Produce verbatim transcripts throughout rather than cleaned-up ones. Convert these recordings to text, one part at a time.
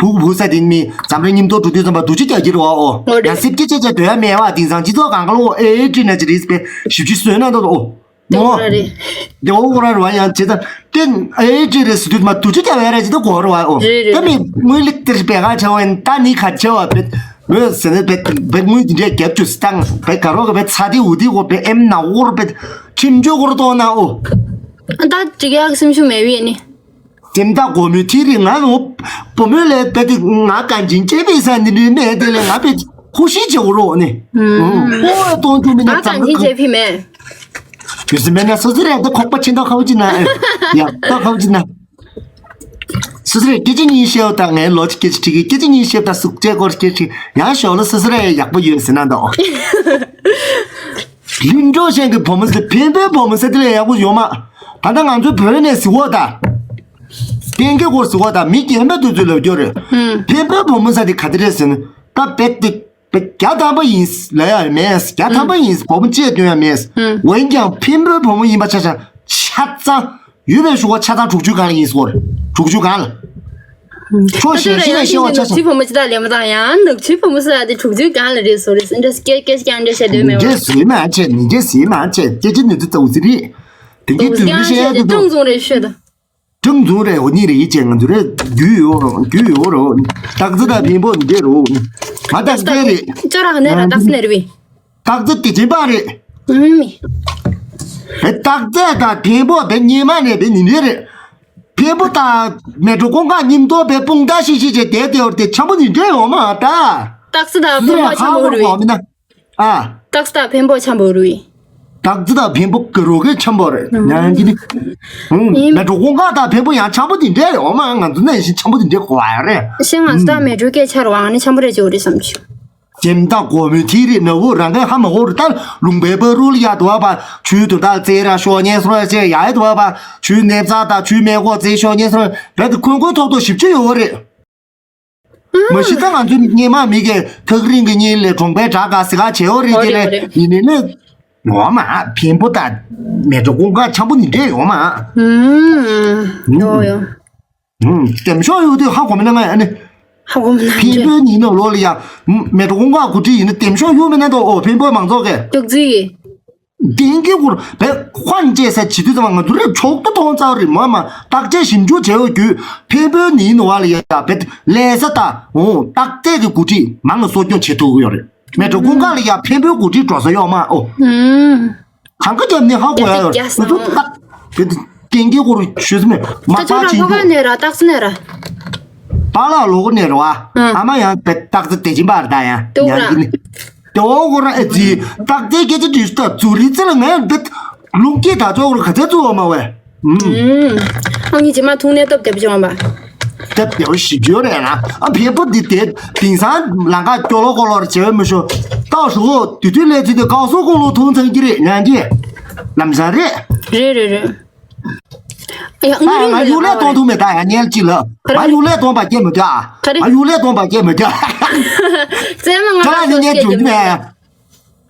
བུ་བུ་ས་དེ་མི་འཛམ་གླིང་མཉམ་དུ་འགྲོ་དུས་ཙམ་པ་སྡུག་ཅག་རྒྱག་གི་རེད་བ། ཨོ། འོ་རེད། ཡང་སེབ་ཀྱི་ཅེ་ཅེ་དོ་ཡ་མེད་བ། དེང་སང་སྤྱི་ཚོགས་གང་ག་ལོ་ཨེ་ཨེ་ཏྲི་ན་ཅི་རིས་པའི་ཞིབ་ཅི་སོན་ན་འདོད་འོ། དེ་འོ་ར་རེད། དེ་འོ་ར་རེད་བ། ཡང་ཅེ་ད་དེ་ཨེ་ཨེ་ཏྲི་རེད་ཟེར་དུས་མ་སྡུག་ཅག་རྒྱག་ཡ་རེད་ཅེ་ད་གོ་རེད་བ། ཨོ། རེད་རེད། ད་མི་དངུལ་ལེགས་དེར་སྤེལ་ག་ཆེ་བ་ཡིན། ད་ནི་ག་ཆེ་བ་བེད་མོས་ཟེར་ནས་བེད་བེད་དངུལ་དེ་འདྲས་རྒྱབ་བཅུག་སྟངས་བེད་ག་རོག་གི་བེད་ཚ་དེ་འུ་དེ་གོ་བེད་ཨེམ་ན་འོར་བེད་ཁྱིམ་སྤྱོད་གོ་ར་གཏོང་ན། ཨོ། ད་ཅིག་ཡག་སེམས་ཤུགས་མེད་བས་ནི། དེ་འདྲ་གོ་མོད་དེ་རིང་ང་ནོ་བུ་མོ་ལས་བེད་དེ་ང་གང་ཅིན་ཅེ་བེ་ས་ནི་ནི་མེད་དེ་ལས་ང་བེད་ཧུ་ཤི་ཅེ་འོ་རོ་ནི། ཨོ་གཏོང་རྒྱུ་མིན་ན་ང་གང་ཅིན་ཅེ་བི་མེད། ཡོད་སྲིད་མེད་ན་སོ་སོ་རེད། ད་ཁོག་པ་ཆེ་འདོག་ཁ་བོ་ཅི་ན། ཡ་ད་ཁ་བོ་ཅི་ན། སོ་སོ་རེད། སྐད་ཆ་གཉིས་བཤད་ད་ངའི་ལོ་ཅིག་སྐད་ཆ་དྲིས་ཀྱི། སྐད་ཆ་གཉིས་བཤད་ད་སུག་ཅེ་སྐོར་སྐད་ཆ་ཡང་ཞོག་ལ་སོ་སོ་རེད་ཡག་པོ་ཡོད་ཟེར་ན་འདོག་ལིན་ཀྲོ་ཤན་གྱི་བུ་མོ་ཟེར་འཕན་པོའི་བུ་མོ་ཟེར་དེ་ལས་ཡག་པོ་ཡོད་མ། ད་ལྟ་ང་ཚོའི་བོད་ནས་ཟི་འོ་ད། གཏན་འཁེལ་སྐོར་ཟི་འོ་ད་མི་རྒན་པ་དུས་ཚོད་ལབ་རྒྱུ་རེད། ཧུམ། འཕན་པོའི་བུ་མོ་ཟེར་དེ་ག་དེ་རེད་ཟེར་ན་ད་བེད་དེ། བརྒྱ་ཐམ་པ་ཡིན་ལ་ཡ་མེད། བརྒྱ་ཐམ་པ་ཡིན་བུ་མོ་བཅས་སྟོན་ཡ་མེད། འོན་ཀྱང་འཕན་པོའི་བུ་མོ་ཡིན་པ་ཆ་ཆ་ཆ་ཚང་ཡོད་པའི་ཞུ་བ་ཆ་ཚང་དྲུག་ཅུ་སྒང་ལ་ཡིན་སྐོར། དྲུག་ཅུ་སྒང་ལ། ཁྱོད་ཞལ་ཤེས་ནས་ཤེས་བ་ཆ་ཆ། ནག་ཆུའི་བུ་མོ་ཅི་ལྟར་ལས་མ་དང་ཡང་ནག་ཆུའི་བུ་མོ་ཟེར་ཡ་དེ་དྲུག་ཅུའི་སྒང་ལ་རེད་བཟོ་རེད། འདྲ་སྐད་སྐད་ཀྱང་འདྲ་བཤད་འདོད་མེད་བ། ནི་འདྲས་ཟེར་མ་ཆེ། ནི་འདྲས་ཟེར་མ་ཆེ། སྐད་ཆ་ནི་དུ་ཙའུ་ཟི་རེད། དེ་གི་དུས་མི་ཤེས་ཡ་དུ་ཏང་ཙུང་རེད་ཤོད་དང་། ཀྲང་ཙུང་རེད། འོ་གཉིས་རེད་ཡིད་ཆེས་ང་ཚོ་རེད་རྒྱུས་ཡོད་རོ་རྒྱུས་ཡོད་རོ། སྟག་རྩེ་དང་འཕན་པོ་འདི་རོ། ང་སྟག་རྩེ་རེད། ཅོ་ར་ནས་ར་སྟག་རྩེ་ནས་རེད་བི། སྟག་རྩེ་དེ་ཅན་པ་རེད། ཨུམ་མི། སྟག་རྩེ་དང་འཕན་པོ་བེ་ཉི་མ་ནས་བེ་ཉི་ནས་རེད། འཕན་པོ་དང་མལ་གྲོ་གུང་དཀར་མཉམ་དུ་བེ་དཔུང་རྟགས་ཤིག་ཤིག་བྱས་བསྡད་དེ་བར་དེ་འཆམ་པོ་ནི་འདྲེ་ཡོང་མ་ད། སྟག་རྩེ་དང་འཕན་པོ་འཆམ་པོ་རེད་བི། ཨ། སྟག་རྩེ་དང་འཕན་པོ་འཆམ་པོ་རེད། སྟག་རྩེ་དང་འཕན་པོ་ག་རོ་གའི་འཆམ་པོ་རེད། ཉན་གྱི་ནི། ཧུང་། ཡིན། མལ་གྲོ་གུང་དཀར་དང་འཕན་པོ་ཡང་འཆམ་པོ་དེ་འདྲས་རེད། འོ་མ་ང་ཚོ་ནས་བཞིན་འཆམ་པོ་དེ་འདྲས་གོ་བ་ཡོད་རེད། ཤེས་ང་ཚོ་དང་མལ་གྲོ་སྐད་ཆ་རེད་བ། ཨ་ནི་འཆམ་པོ་རེད་ཅེས་རེད་བསམ་བྱུང་། ཅེམ་ད་གོ་མོ་ཐི་རི་ན་བོ་རང་གའི་ཧ་མ་གོ་རུ་ད་ལུང་པའི་པ་རུ་ལ་ཡ་དོ་བ་ཆུ་དོ་ད་རྩེ་ར་ཤོ་ཉེ་སོ་ཅེ་ཡ་དོ་བ་ཆུ་ནེབ་ཙ་ད་ཆུ་མེ་གོ་རྩེ་ཤོ་ཉེ་སོ་རེད། དེ་ཁོན་ཁོན་ཐོག་ཐོག་ཞིབ་ཆུ་ཡོད་རེད། མ་གཞི་ད་ང་ཚོའི་སྔོན་མ་མི་གི་ཐག་རིང་གི་གཉིས་ལས་གྲོང་པའི་བྲག་ག་ཟི་ག་བྱེད་འོ་རེད། དེ་ལས་ཡིན་ནི་ནི་ཡོང་མ་འཕན་པོ་ད་མལ་གྲོ་གུང་དཀར་འཆམ་པོ་ནི་འདྲེ་ཡོང་མ། ཡོ་ཡོ། ལྡེམ་ཤོག་ཡོད་དུས་ཧ་གོ་མི་ན་ང་ཡ་ནི། ཧ་གོ་མི་ན་འཕན་པོའི་ཉིན་ནོ་ལོ་ལ་ཡ་མལ་གྲོ་གུང་དཀར་གོ་ཁྲི་ཡིན་ན་ལྡེམ་ཤོག་ཡོད་མི་ན་དོ། འོ་འཕན་པོའི་མང་ཚོགས་གི་ཀྱག་ཙི་ཡི། དེང་གི་སྐོར་བས་ཁོང་བཅས་ས་བྱེད་དུས་ཙམ་ང་ཚོ་རེ་ཕྱོགས་ཏུ་མཐོང་ཚར་རེད། མ་མ་བརྟག་དཔྱད་ཞིབ་འཇུག་བྱས་ཡོད་རྒྱུ་འཕན་པོའི་ནི་ནོ་བ་ལ་ཡ་བེད་ལས་ས་ད་འོ་བརྟག་དཔྱད་ཀྱི་འགོ་ཁྲིད་མང་ལ་གསོ་སྐྱོང་བྱེད་ཐུབ་ཀྱི་ཡོད་རེད། མལ་གྲོ་གུང་དཀར་ལ་ཡ་འཕན་པོའི་འགོ་ཁྲིད་འགྲོ་ས་ཡོད་མ། ཨོ། གང་ག་རྒྱབ་ནས་ཧ་གོ་ཡ་ཡོད་རེད། ང་ཚོ་བརྟག་དཔྱད་དེང་གི་སྐོར་ཞུས་ས་མེད་མ། ད་ཅོ་ར་ལྷོ་ཁ་ནས་ར་སྟག་རྩེ་ནས་ར། པཱ་ལགས་ལོག་ནས་ར་བ། ཨ་མ་ཡང་བེད་སྟག་རྩེ་དེ་ཅིན་པར་ད་ཡ་ཏུ་ར། ཡང་གི་ནི། དེ་འོ་གོ་ར་ཨེ་ཙི། སྟག་རྩེའི་སྐད་ཆ་དྲིས་སུ་ད་ཛུ་རི་རྩེ་ལ་ངས་འདི་ལུང་སྐད་ད་ཚོ་གོ་ར་ག་ཚད་ཚུ་བ་མ་བས། ཨ་ནི་ཇི་མ་ཐུང་ནས་སྟབས་བདེ་པོ་བྱུང་བ། སྟབས་བདེ་པོ་ཞིབ་བརྗོད་རེད་ན་ཨ་འཕན་པོ་འདི་དེ་དེང་སང་ལང་ཀ་སྐྱོ་ལོ་ཀོ་ལོ་ར་བྱེད་བས་མི་ཤོ་ཏའོ་ཧྲུ་གོ་དུས་དུས་ལས་ཚུལ་དུ་ཀའོ་སོ་ཀོ་ལོ་ཐུང་ཚང་གི་རེད་ཉན་གི་ལམ་སང་རེད། རེད་རེད་རེད། ཡ་ད་ང་ཡུག་ལས་གཏོང་ཐུབ་མེད་ད་ཡ་ཉལ་གཅིག་ལ། ང་ཡུག་ལས་གཏོང་པ་སྐྱེ་མི་རྒྱ། ང་ཡུག་ལས་གཏོང་པ་སྐྱེ་མི་རྒྱ། ཙེ་མ་ང་ད་ང་ནི་ཉལ་རྒྱུ་མེད།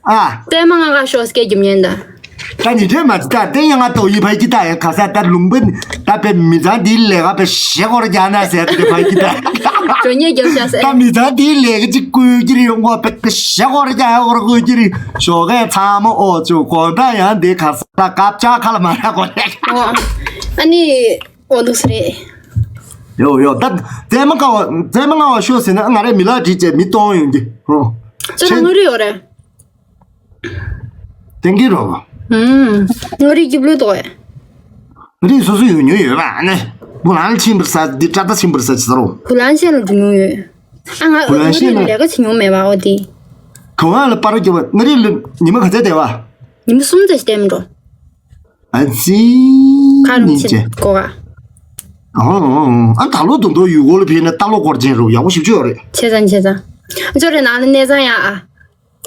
ཨ། ཙེ་མ་ང་ང་ཤོག་སྐྱེ་རྒྱུ་མེད་ད། ད་ནི་འདྲེ་མ་ཅི་ད་དེ་ཡང་ང་ཏོ་ཡི་ཕ་གི་ད་ཡང་ཁ་ས་ད་ལུང་པ་ད་པེ་མི་ཚང་འདི་ལས་ཀ་པེ་ཞེ་སྐོར་རྒྱ་ན་ཟེར་དེ་ཕ་གི་ད། ཇོ་ཉེ་རྒྱབ་ཤ་ཟེར། ད་མི་ཚང་འདི་ལས་ཀ་ཅིག་བསྐུལ་གྱི་རེད་ཡོང་གོ་པེ་ཞེ་སྐོར་རྒྱ་ཡ་སྐོར་བསྐུལ་གྱི་རེད་ཞོགས་ཀས་ཚང་མ་ཨོ་ཅོ་གོ་ད་ཡང་འདི་ཁ་ས་ད་སྐབས་ཆ་ཁ་ལ་མ་ར་གོ་རེད། ཨོ། ཨ་ནི། འོ་འདུག་སེ་རེད། ཡོ་ཡོ་ད་ཙེ་མ་ཀ་བ་ཙེ་མ་ང་བ་ཤོད་ཟེར་ན་ང་རེ་མི་ལ་བྲིས་བྱས་མི་གཏོང་ཡོང་གི་ཧོ། ཙེ་ན་ངུ་རི་ཡོད་རེད། དེང་གི་རོ། ཧུམ། ངུ་རི་རྒྱུ་བླུ་དོ་ཡ། ངུ་རི་སོ་སོ་ཡོད་ཉོ་ཡོད་པ་ནི། བུ་ལང་ལ་ཕྱིན་པར་ས་འདི་ཏྲ་ཏ་ཕྱིན་པར་ས་ཅི་ཟེར་རོ། བུ་ལང་ཤན་ལ་འགྲོ་ཉོ་ཡོད། ཨ་ང་བུ་ལང་ཤན་ལ་ལས་ཀ་བྱེད་ཉོ་མེད་པ་འོ་དེ། ག་བ་ལ་པར་རྒྱབ་པ་ངུ་རི་ལ་ཉི་མ་ག་ཚད་བསྡད་པ། ཉི་མ་གསུམ་ཙམ་ཞིག་བསྡད་མི་འགྲོ། ཨ་ཙི། ཁ་རུམ་ནི་ཆེ་ཅེ། གོ་ག་ཨོ་ཨོ་ཨོ། ཨ་ད་ལོ་དུང་དུ་ཡུལ་སྐོར་ལ་ཕེབས་ན་ལྟ་ལོ་སྐོར་ཅན་རུ་ཡག་པོ་ཞིབ་ཆུ་ཡོད་རེད། ཆེ་ཙང་ཆེ་ཙང་། ཅོ་རེ་ནང་ལ་གནས་ཚང་ཡ་ཨ།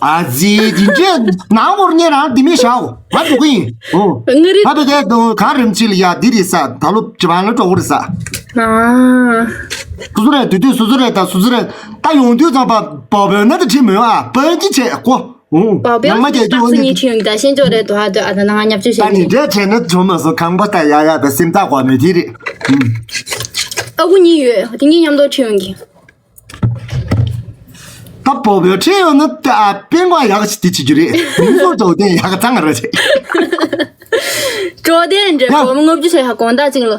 ཨ་ཙི་དེ་འདྲས་ནང་སྐོར་ཉེ་རང་དེ་མི་ཤའོ་ང་འགྲོ་གི་ཡིན། ཨོ། ངུ་རི། ང་བེ་གའི་དུང་གང་རིམ་ཅི་ལ་ཡ་འདི་རེད་ས་ད་ལོ་ཇི་པན་ལ་འགྲོ་གི་རེད་ས། ཨ། སུ་སུ་རེད་དུས་དུས་སུ་སུ་རེད་ད་སུ་སུ་རེད་ད་ཡོང་དུས་ཙམ་པ་བ་བོད་ན་ད་ཁྲིད་མི་ཡོང་ཨ་བོད་ཅི་བྱེད་ཀོ། ཨོ། པའོ་པའོ་ཡང་མ་རྒྱལ་རྒྱུ་ཨོ་ནི་ད་ཤེས་ཅོ་རེད་དོ་ཧ་དོ་ཨ་ད་ན་ང་ཉབ་ཅོ་ད་ཤེས་ནི་ཀྱི། འདྲ་བྱས་ན་བྱུང་མ་སོང་གང་པ་ད་ཡ་ཡ་ད་སེམས་ཐག་གོ་མེད་དེ་རེད། ཨ་ཁུ་གཉིས་ཡོད་དེ་གཉིས་མཉམ་དུ་ཁྲིད་ཡོང་གི། ད་བོ་བོ་ཁྲིད་ཡོང་ན་ད་ཨ་པེན་པ་ཡག་ཅིག་དེ་བྱེད་རྒྱུ་རེད། མིང་སོགས་ཀྲོ་དེ་ཡག་ཚང་ར་ཆེ། ཀྲོ་དེ་འདྲ་ཡ། སྒོར་མོ་ལྔ་བཅུ་ཞིག་ཧ་གོང་ད་ཅིང་ལོ།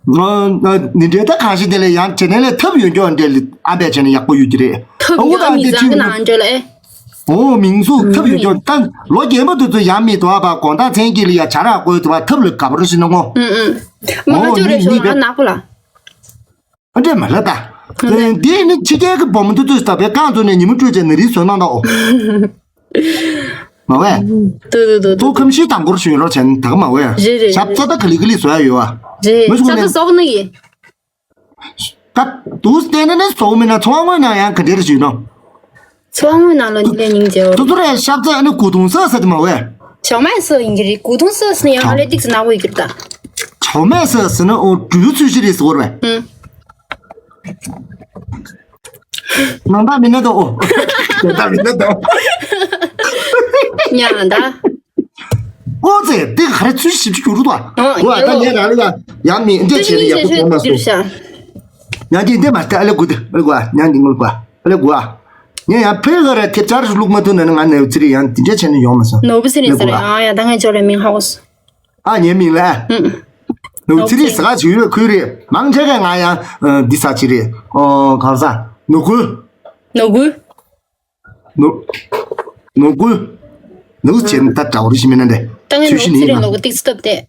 ཨ་ཨ་ནི་འདྲེ་ད་གང་ཞིག་དེ་ལས་ཡང་དྲན་ནས་ལས་ཐབས་ཡོད་འགྱོ་འདྲེ་ལི་ཨ་བས་བྱས་ནས་ཡག་པོ་ཡོད་ཀྱི་རེད། ཐབས་ཨ་ཡོད་ཨ་ད་མི་དེ་ཚང་གི་ཅིག་ནང་འདྲེ་ལ་ཨེ། ཨོ་མིང་སོགས་ཐབས་ཡོད་འགྱོ་ད་ལོ་རྒན་པ་དེ་ཚོ་ཡང་མི་དོ་ཨ་བ་དགོང་དག་མཚན་དཀྱིལ་ལ་ཡ་བྱ་ར་བཀོལ་དུ་བ་ཐབས་ལ་དགའ་པོ་རེ་ཞིག་ནོ་ངོ། ཨུ་ཨུ། མ་ཨོ་ཁ་ཅོ་རེ་མིང་ཞོ་མིང་ཨ་ནག་པོ་ལ། ཨ་འདྲས་མ་ལ་ད། ཨ་འདྲས། འདི་ནི་ཕྱི་རྒྱལ་གྱི་བུ་མོ་དེ་ཚོས་ད་བའི་རྐང་བཙུགས་ནས་ཉི་མ་སྤྲོད་བྱས་ནི་རིའི་བཟོས་གནང་ད་ཨོ། མ་བས། དུ་དུ་དུ་ཏོ་དུ། ཁམ་ཤི་དང་པོར་ཞུས་རོགས་བྱས་ནི་ད་ག་མ་བས། རེད་རེད་ཞབས་རེད། རྩ་ད་ག་ལི་ག་ལི་བཟོ་ཡ་ཡོད་ཨ། རེད། མི་ཞབས་ཞུ་རྩ་ནས་བཟོ་གི་ནི་ཡིན། ད་དུ་བལྟས་ན་ནི་བཟོ་མིན་ན་ཚོང་དངོས་ནང་ཡང་ག་འདྲེར་ཞུས་ནོ། ཚོང་དངོས་ནང་ལ་ནི་ལས་སྙིང་རྗེ་བོ། དུ་དུ་རེད་ཞབས་རྩ་ཨ་ནི་གུ་དུང་ས་ས་དེ་མ་བས། ཞའོ་མའི་སི་ཡིན་གྱི་རེད། གུ་དུང་ས་ས་ནི་ཡང་ཨ་ལས་ཏིག་ཙི་ནག་པོ་ཡོད་ཀྱི་རེད་ད། ཆའོ་མའི་སི་ཟེར་ན་ཨོ་འབྲུ་ཚུལ་ཤི་རེད་ཟེར་བ་རེད། ཨུམ། ནང་པ་མི་ན་དོ། ནང་པ་མི་ན་དོ། ཉ་ད། ཨོ་ཙེ་དེ་ག་རེ་ཚུལ་ཞིབ་ཅིག་གྱུར་འདུག་ཨ། ཨོ་ད་ཉེ་རང་ལ་ཡ་ཡང་མི་འདྲེ་བྱས་ནས་ཡག་པོ་གོ་མ་སོང་། ཡང་དེ་འདྲེ་མ་སྟེ་ཨ་ལེ་གུ་དེ་ཨ་ལེ་གུ་ཨ་ཉང་གི་ངུ་གུ་ཨ་ཨ་ལེ་གུ་ཨ། ངས་ཡང་ཕེ་ག་རེ་ཐེབས་ཆར་བླུག་མ་ཐུབ་ན་ནི་ང་ནེའུ་ཚི་རི་ཡང་དེ་འདྲས་བྱས་ནས་ཡོང་མ་སོང་། ནོར་བུ་ཚི་རི་ཟེར་རེད། ཨ་ཡ་ད་ངས་ཅོ་རེ་མིང་ཧའོ་སི། ཨ་ངའི་མིང་ལ། ཨུ། ནོར་བུ་ཚི་རི་ཟེར་ག་ཅིག་ཡོད་པའི་ཁུལ་རེད། མང་ཆེ་གས་ང་ཡང་འདི་ཟ་ཅི་རེད། ཨོ་གང་ཟ། ནོར་གུ། ནོར་གུ། ནོར་ནོར་གུ། ནོར་གུ་བྱས་ནས་ད་འདྲ་བོ་རེ་ཞིག་མིན་ན་འདྲ། ད་ངས་ནོར་བུ་ཚི་རི་ནོར་གུ་ཏིག་ཙི་སྟབས་བདེ།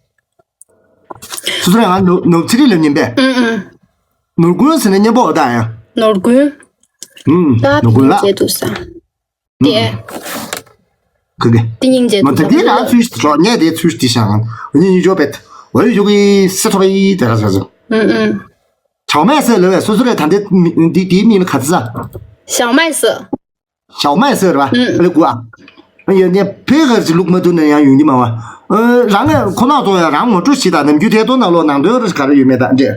སོ་སོ་རང་ང་ནོར་ནོར་བུ་ཚི་རི་ལབ་ཉིན་པས། ཨུ་ཨུ། ནོར་གུ་ཟེར་ན་སྙན་པོ་འོ་ད་ཡང་། ནོར་གུ། ཨུམ། ད་ནོར་གུ་ལ། བྱས་འདུག་ས། དེ། ག་གི། དེ་སྙིང་རྗེ་མ་ད་དེ་རང་ཚུལ་ཞིག་ཞོག་ངས་དེ་ཚུལ་ཞིག་བྱ་ང་ཉིན་ཉིན་ཅོ་བེད་འོ་ཡོ་ཡོ་གི་སི་ཐོ་བེ་དེ་ར་ཟ་ཟ། ཨུམ་ཨུམ། ཞའོ་མའི་སི་ལབ་བས་སོ་སོ་རེ་ད་འདི་འདི་དེའི་མིང་ལ་ག་ཚི་ཟ། ཞའོ་མའི་སི། ཞའོ་མའི་སི་ར་བ་ཨུམ། ལེ་གུ་ཨ། ཡོད་ནས་ཕེ་གར་ཅི་ལུག་མ་ཐུབ་ན་ཡང་ཡོང་གི་མ་བ། རང་ངས་ཁོ་ན་ཚོ་ཡང་རང་ངོ་སྤྲོད་ཞིག་དང་ནམ་རྒྱུན་ཐད་གཏོང་ནང་ལོགས་ནང་དོན་རེ་ག་རེ་ཡོད་མེད་དང་འདྲེ།